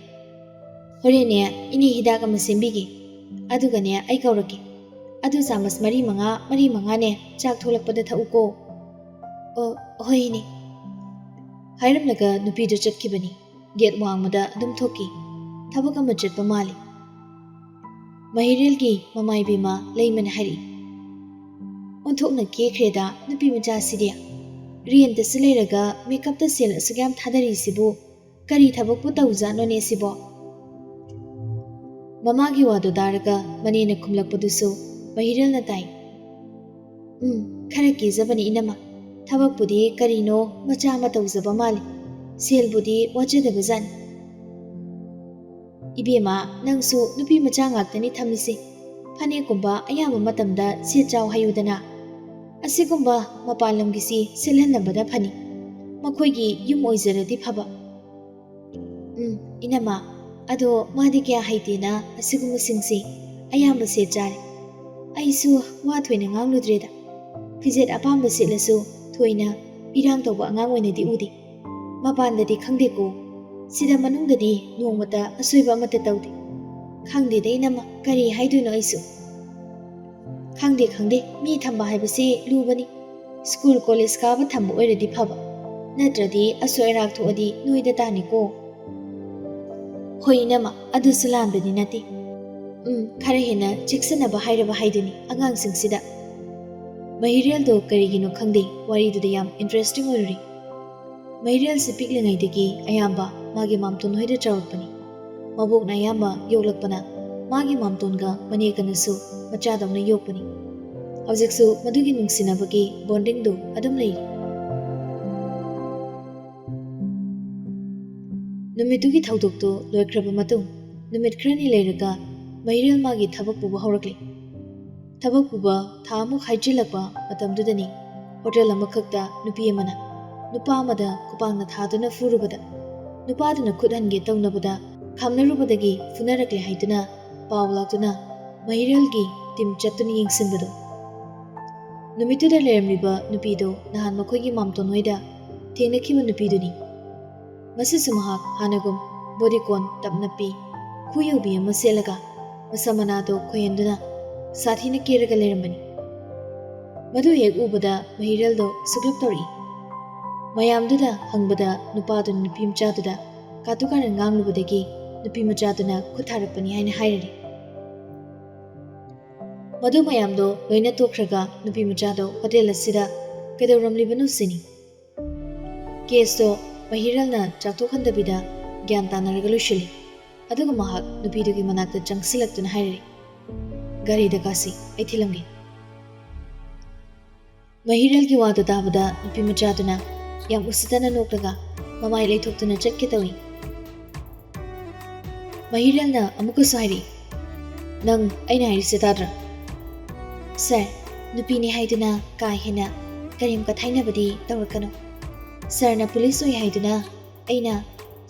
"ꯍꯣꯔꯦꯟꯅꯦ ꯏꯅꯦ ꯍꯤꯗꯥꯛ ꯑꯃ ꯁꯦꯝꯕꯤꯒꯦ, ꯑꯗꯨꯒꯅꯦ ꯑꯩ ꯀꯧꯔꯛꯀꯦ꯫ ꯑꯗꯨ ꯆꯥꯃꯁ ꯃꯔꯤ ꯃꯉꯥ, ꯃꯔꯤ ꯃꯉꯥꯅꯦ ꯆꯥꯛ ꯊꯣꯛꯂꯛꯄꯗ ꯊꯛꯎꯀꯣ꯫" "ꯑꯣ, ꯍꯣꯏ ꯏꯅꯦ꯫" ꯍꯥꯏꯔꯝꯂꯒ ꯅꯨꯄꯤꯗꯨ ꯆꯠꯈꯤꯕꯅꯤ꯫ ꯒꯦꯠ ꯋꯥꯡꯃꯗ ꯑꯗꯨꯝ ꯊꯣꯛꯈꯤ꯫ ꯊꯕꯛ ꯑꯃ ꯆꯠꯄ ꯃꯥꯜꯂꯤ꯫ ꯃꯍꯤꯔꯦꯜꯒꯤ ꯃꯃꯥ ꯏꯕꯦꯝꯃ ꯂꯩꯃꯅ ꯍꯥꯏꯔꯛꯏ, "ꯑꯣꯟꯊꯣꯛꯅ ꯀꯦꯈ꯭ꯔꯦꯗ ꯅꯨꯄꯤ ꯃꯆꯥꯁꯤꯗꯤ꯫ ꯔꯦꯟꯇꯁꯨ ꯂꯩꯔꯒ ꯃꯦꯀꯞꯇ ꯁꯦꯜ ꯑꯁꯨꯛ ꯌꯥꯝ ꯊꯥꯗꯔꯤꯁꯤꯕꯨ ꯀꯔꯤ ꯊꯕꯛꯄꯨ ꯇꯧꯖꯥꯠꯅꯣꯅꯦ ꯁꯤꯕꯣ?" ꯃꯃꯥꯒꯤ ꯋꯥꯗꯨ ꯇꯥꯔꯒ ꯃꯅꯦꯅ ꯈꯨꯝꯂꯛꯄꯗꯨꯁꯨ ꯃꯍꯤꯔꯦꯜꯅ ꯇꯥꯏ꯫ "ꯎꯝ, ꯈꯔ ꯀꯦꯖꯕꯅꯤ ꯏꯅꯝꯃ꯫ ꯊꯕꯛꯄꯨꯗꯤ ꯀꯔꯤꯅꯣ ꯃꯆꯥ ꯑꯃ ꯇꯧꯖꯕ ꯃꯥꯜꯂꯤ꯫ ꯁꯦꯜꯕꯨꯗꯤ ꯋꯥꯖꯗꯕꯖꯥꯠꯅꯤ꯫" "ꯏꯕꯦꯝꯃ, ꯅꯪꯁꯨ ꯅꯨꯄꯤ ꯃꯆꯥ ꯉꯥꯛꯇꯅꯤ ꯊꯝꯃꯤꯁꯦ꯫ ꯐꯅꯦꯛꯀꯨꯝꯕ ꯑꯌꯥꯝꯕ ꯃꯇꯝꯗ ꯁꯦꯠ ꯆꯥꯎ ꯍꯥꯏꯌꯨꯗꯅ꯫ ꯑꯁꯤꯒꯨꯝꯕ ꯃꯄꯥꯟ ꯂꯝꯒꯤꯁꯤ ꯁꯦꯠꯍꯟꯅꯕꯗ ꯐꯅꯤ꯫ ꯃꯈꯣꯏꯒꯤ ꯌꯨꯝ ꯑꯣꯏꯖꯔꯗꯤ ꯐꯕ꯫" "ꯎꯝ, ꯏꯅꯝꯃ, ꯑꯗꯣ ꯃꯥꯗꯤ ꯀꯌꯥ ꯍꯩꯇꯦꯅ ꯑꯁꯤꯒꯨꯝꯕꯁꯤꯡꯁꯦ ꯑꯌꯥꯝꯕ ꯁꯦꯠ ꯆꯥꯔꯦ꯫ ꯑꯩꯁꯨ ꯋꯥ ꯊꯣꯏꯅ ꯉꯥꯡꯂꯨꯗ꯭ꯔꯦꯗ꯫ ꯐꯤꯖꯦꯠ ꯑꯄꯥꯝꯕ ꯁꯦꯠꯂꯁꯨ ꯊꯣꯏꯅ ꯏꯔꯥꯡ ꯇꯧꯕ ꯑꯉꯥꯡ ꯑꯣꯏꯅꯗꯤ ꯎꯗꯦ꯫ ꯃꯄꯥꯟꯗꯗꯤ ꯈꯪꯗꯦꯀꯣ, ꯁꯤꯗ ꯃꯅꯨꯡꯗꯗꯤ ꯅꯣꯡꯃꯇ ꯑꯁꯣꯏꯕ ꯑꯃꯠꯇ ꯇꯧꯗꯦ꯫ ꯈꯪꯗꯦꯗ ꯏꯅꯝꯃ, ꯀꯔꯤ ꯍꯥꯏꯗꯣꯏꯅꯣ ꯑꯩꯁꯨ꯫" "ꯈꯪꯗꯦ, ꯈꯪꯗꯦ, ꯃꯤ ꯊꯝꯕ ꯍꯥꯏꯕꯁꯤ ꯂꯨꯕꯅꯤ꯫ ꯁ꯭ꯀꯨꯜ ꯀꯣꯂꯦꯖ ꯀꯥꯕ ꯊꯝꯕ ꯑꯣꯏꯔꯗꯤ ꯐꯕ, ꯅꯠꯇ꯭ꯔꯗꯤ ꯑꯁꯣꯏ ꯑꯔꯥꯛ ꯊꯣꯛꯑꯗꯤ ꯅꯣꯏꯗ ꯇꯥꯅꯤꯀꯣ꯫" "ꯍꯣꯏ ꯏꯅꯝꯃ, ꯑꯗꯨꯁꯨ ꯂꯥꯟꯕꯗꯤ ꯅꯠꯇꯦ꯫ ꯎꯝ, ꯈꯔ ꯍꯦꯟꯅ ꯆꯦꯛꯁꯤꯟꯅꯕ ꯍꯥꯏꯔꯕ ꯍꯥꯏꯗꯨꯅꯤ ꯑꯉꯥꯡꯁꯤꯡꯁꯤꯗ꯫" ꯃꯍꯤꯔꯦꯜꯗꯣ ꯀꯔꯤꯒꯤꯅꯣ ꯈꯪꯗꯦ, ꯋꯥꯔꯤꯗꯨꯗ ꯌꯥꯝ ꯏꯟꯇꯔꯦꯁꯇꯤꯡ ꯑꯣꯏꯔꯨꯔꯦ꯫ ꯃꯍꯤꯔꯦꯜꯁꯤ ꯄꯤꯛꯂꯤꯉꯩꯗꯒꯤ ꯑꯌꯥꯝꯕ ꯃꯥꯒꯤ ꯃꯥꯝꯇꯣꯟ ꯍꯣꯏꯗ ꯆꯥꯎꯔꯛꯄꯅꯤ꯫ ꯃꯕꯣꯛꯅ ꯑꯌꯥꯝꯕ ꯌꯣꯛꯂꯛꯄꯅ ꯃꯥꯒꯤ ꯃꯥꯝꯇꯣꯟꯒ ꯃꯅꯦ ꯀꯅꯨꯁꯨ ꯃꯆꯥꯗꯧꯅ ꯌꯣꯛꯄꯅꯤ꯫ ꯍꯧꯖꯤꯛꯁꯨ ꯃꯗꯨꯒꯤ ꯅꯨꯡꯁꯤꯅꯕꯒꯤ ꯕꯣꯟꯗꯤꯡꯗꯨ ꯑꯗꯨꯝ ꯂꯩꯔꯤ꯫ ꯅꯨꯃꯤꯠꯇꯨꯒꯤ ꯊꯧꯗꯣꯛꯇꯨ ꯂꯣꯏꯈ꯭ꯔꯕ ꯃꯇꯨꯡ, ꯅꯨꯃꯤꯠ ꯈꯔꯅꯤ ꯂꯩꯔꯒ ꯃꯍꯤꯔꯦꯜ ꯃꯥꯒꯤ ꯊꯕꯛ ꯄꯨꯕ ꯍꯧꯔꯛꯂꯦ꯫ ꯊꯕꯛ ꯄꯨꯕ ꯊꯥ ꯑꯃꯨꯛ ꯍꯥꯏꯖꯤꯜꯂꯛꯄ ꯃꯇꯝꯗꯨꯗꯅꯤ, ꯍꯣꯇꯦꯜ ꯑꯃꯈꯛꯇ ꯅꯨꯄꯤ ꯑꯃꯅ ꯅꯨꯄꯥ ꯑꯃꯗ ꯈꯨꯄꯥꯛꯅ ꯊꯥꯗꯨꯅ ꯐꯨꯔꯨꯕꯗ, ꯅꯨꯄꯥꯗꯨꯅ ꯈꯨꯠ ꯍꯟꯒꯦ ꯇꯧꯅꯕꯗ ꯈꯥꯝꯅꯔꯨꯕꯗꯒꯤ ꯐꯨꯅꯔꯛꯂꯦ ꯍꯥꯏꯗꯨꯅ ꯄꯥꯎ ꯂꯥꯛꯇꯨꯅ ꯃꯍꯤꯔꯦꯜꯒꯤ ꯇꯤꯝ ꯆꯠꯇꯨꯅ ꯌꯦꯡꯁꯤꯟꯕꯗꯣ꯫ ꯅꯨꯃꯤꯠꯇꯨꯗ ꯂꯩꯔꯝꯂꯤꯕ ꯅꯨꯄꯤꯗꯣ ꯅꯍꯥꯟ ꯃꯈꯣꯏꯒꯤ ꯃꯥꯝꯇꯣꯟ ꯍꯣꯏꯗ ꯊꯦꯡꯅꯈꯤꯕ ꯅꯨꯄꯤꯗꯨꯅꯤ꯫ ꯉꯁꯤꯁꯨ ꯃꯍꯥꯛ ꯍꯥꯟꯅꯒꯨꯝ ꯕꯣꯗꯤꯀꯣꯟ ꯇꯞ ꯅꯞꯄꯤ, ꯈꯨ ꯌꯧꯕꯤ ꯑꯃ ꯁꯦꯠꯂꯒ ꯃꯁꯝ ꯃꯅꯥꯗꯣ ꯈꯣꯏꯍꯟꯗꯨꯅ ꯁꯥꯊꯤꯅ ꯀꯦꯔꯒ ꯂꯩꯔꯝꯕꯅꯤ꯫ ꯃꯗꯨ ꯍꯦꯛ ꯎꯕꯗ ꯃꯍꯤꯔꯦꯜꯗꯣ ꯁꯨꯛꯂꯞ ꯇꯧꯔꯛꯏ꯫ ꯃꯌꯥꯝꯗꯨꯗ ꯍꯪꯕꯗ ꯅꯨꯄꯥꯗꯨꯅ ꯅꯨꯄꯤ ꯃꯆꯥꯗꯨꯗ ꯀꯥꯇꯨ ꯀꯥꯔꯟ ꯉꯥꯡꯂꯨꯕꯗꯒꯤ ꯅꯨꯄꯤ ꯃꯆꯥꯗꯨꯅ ꯈꯨꯠ ꯊꯥꯔꯛꯄꯅꯤ ꯍꯥꯏꯅ ꯍꯥꯏꯔꯔꯦ꯫ ꯃꯗꯨ ꯃꯌꯥꯝꯗꯣ ꯂꯣꯏꯅ ꯇꯣꯛꯈ꯭ꯔꯒ ꯅꯨꯄꯤ ꯃꯆꯥꯗꯣ ꯍꯣꯇꯦꯜ ꯑꯁꯤꯗ ꯀꯩꯗꯧꯔꯝꯂꯤꯕꯅꯣ ꯁꯤꯅꯤ꯫ ꯀꯦꯁꯇꯣ ꯃꯍꯤꯔꯦꯜꯅ ꯆꯥꯎꯊꯣꯛꯍꯟꯗꯕꯤꯗ ꯒ꯭ꯌꯥꯟ ꯇꯥꯅꯔꯒ ꯂꯣꯏꯁꯤꯜꯂꯤ꯫ ꯑꯗꯨꯒ ꯃꯍꯥꯛ ꯅꯨꯄꯤꯗꯨꯒꯤ ꯃꯅꯥꯛꯇ ꯆꯪꯁꯤꯜꯂꯛꯇꯨꯅ ꯍꯥꯏꯔꯛꯏ, "ꯒꯥꯔꯤꯗ ꯀꯥꯁꯤ, ꯑꯩ ꯊꯤꯜꯂꯝꯒꯦ꯫" ꯃꯍꯤꯔꯦꯜꯒꯤ ꯋꯥꯗꯨ ꯇꯥꯕꯗ ꯅꯨꯄꯤ ꯃꯆꯥꯗꯨꯅ ꯌꯥꯝ ꯎꯁꯤꯠꯇꯅ ꯅꯣꯛꯂꯒ ꯃꯃꯥꯏ ꯂꯩꯊꯣꯛꯇꯨꯅ ꯆꯠꯀꯦ ꯇꯧꯏ꯫ ꯃꯍꯤꯔꯦꯜꯅ ꯑꯃꯨꯛꯀꯁꯨ ꯍꯥꯏꯔꯛꯏ, "ꯅꯪ ꯑꯩꯅ ꯍꯥꯏꯔꯤꯁꯦ ꯇꯥꯗ꯭ꯔꯥ?" "ꯁꯥꯔ, ꯅꯨꯄꯤꯅꯤ ꯍꯥꯏꯗꯨꯅ ꯀꯥ ꯍꯦꯟꯅ ꯀꯔꯦꯝ ꯀꯊꯥꯏꯅꯕꯗꯤ ꯇꯧꯔꯛꯀꯅꯨ꯫ ꯁꯥꯔꯅ ꯄꯨꯂꯤꯁ ꯑꯣꯏ ꯍꯥꯏꯗꯨꯅ ꯑꯩꯅ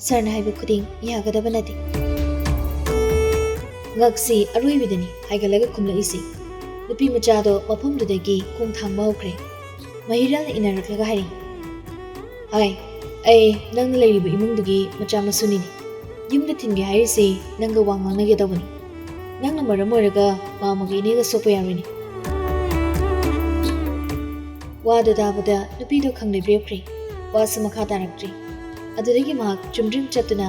ꯁꯥꯔꯅ ꯍꯥꯏꯕ ꯈꯨꯗꯤꯡ ꯌꯥꯒꯗꯕ ꯅꯠꯇꯦ꯫" ꯉꯛꯁꯤ ꯑꯔꯣꯏꯕꯤꯗꯅꯤ ꯍꯥꯏꯒꯠꯂꯒ ꯈꯨꯝꯂꯛꯏꯁꯤ꯫ ꯅꯨꯄꯤ ꯃꯆꯥꯗꯣ ꯃꯐꯝꯗꯨꯗꯒꯤ ꯈꯣꯡ ꯊꯥꯡꯕ ꯍꯧꯈ꯭ꯔꯦ꯫ ꯃꯍꯤꯔꯦꯜꯅ ꯏꯟꯅꯔꯛꯂꯒ ꯍꯥꯏꯔꯤ, "ꯍꯥꯏ, ꯑꯩ ꯅꯪꯅ ꯂꯩꯔꯤꯕ ꯏꯃꯨꯡꯗꯨꯒꯤ ꯃꯆꯥ ꯃꯁꯨꯅꯤꯅꯦ꯫ ꯌꯨꯝꯗ ꯊꯤꯟꯒꯦ ꯍꯥꯏꯔꯤꯁꯤ ꯅꯪꯒ ꯋꯥ ꯉꯥꯡꯅꯒꯦ ꯇꯧꯕꯅꯤ꯫ ꯅꯪꯅ ꯃꯔꯝ ꯑꯣꯏꯔꯒ ꯃꯥꯝꯃꯒ ꯏꯅꯦꯒ ꯁꯣꯛꯄ ꯌꯥꯔꯣꯏꯅꯦ꯫" ꯋꯥꯗꯨ ꯇꯥꯕꯗ ꯅꯨꯄꯤꯗꯣ ꯈꯪꯂꯦꯞ ꯂꯦꯞꯈ꯭ꯔꯦ꯫ ꯋꯥꯁꯨ ꯃꯈꯥ ꯇꯥꯔꯛꯇ꯭ꯔꯦ꯫ ꯑꯗꯨꯗꯒꯤ ꯃꯍꯥꯛ ꯆꯨꯝꯗ꯭ꯔꯤꯡ ꯆꯠꯇꯨꯅ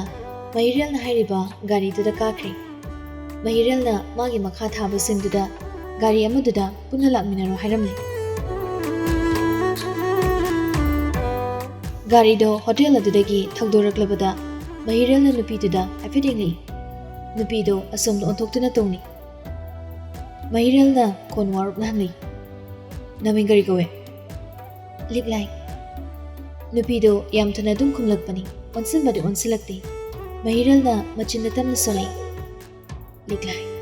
ꯃꯍꯤꯔꯦꯜꯅ ꯍꯥꯏꯔꯤꯕ ꯒꯥꯔꯤꯗꯨꯗ ꯀꯥꯈ꯭ꯔꯦ꯫ ꯃꯍꯤꯔꯦꯜꯅ ꯃꯥꯒꯤ ꯃꯈꯥ ꯊꯥꯕꯁꯤꯡꯗꯨꯗ ꯒꯥꯔꯤ ꯑꯃꯗꯨꯗ ꯄꯨꯟꯅ ꯂꯥꯛꯃꯤꯟꯅꯔꯣ ꯍꯥꯏꯔꯝꯂꯦ꯫ ꯒꯥꯔꯤꯗꯣ ꯍꯣꯇꯦꯜ ꯑꯗꯨꯗꯒꯤ ꯊꯧꯗꯣꯔꯛꯂꯕꯗ ꯃꯍꯤꯔꯦꯜꯅ ꯅꯨꯄꯤꯗꯨꯗ ꯍꯥꯏꯐꯦꯠ ꯌꯦꯡꯂꯛꯏ꯫ ꯅꯨꯄꯤꯗꯣ ꯑꯁꯣꯝꯗ ꯑꯣꯟꯊꯣꯛꯇꯨꯅ ꯇꯣꯡꯂꯤ꯫ ꯃꯍꯤꯔꯦꯜꯅ ꯈꯣꯟ ꯋꯥꯔꯞꯅ ꯍꯪꯂꯤ, "ꯅꯃꯤꯡ ꯀꯔꯤ ꯀꯧꯏ?" "ꯂꯤꯛꯂꯥꯏ꯫" ꯅꯨꯄꯤꯗꯣ ꯌꯥꯝ ꯊꯨꯅ ꯑꯗꯨꯝ ꯈꯨꯝꯂꯛꯄꯅꯤ꯫ ꯑꯣꯟꯁꯤꯟꯕꯗꯤ ꯑꯣꯟꯁꯤꯜꯂꯛꯇꯦ꯫ ꯃꯍꯤꯔꯦꯜꯅ ꯃꯆꯤꯟꯗ ꯇꯞꯅ ꯁꯣꯜꯂꯛꯏ, "ꯂꯤꯛꯂꯥꯏ꯫"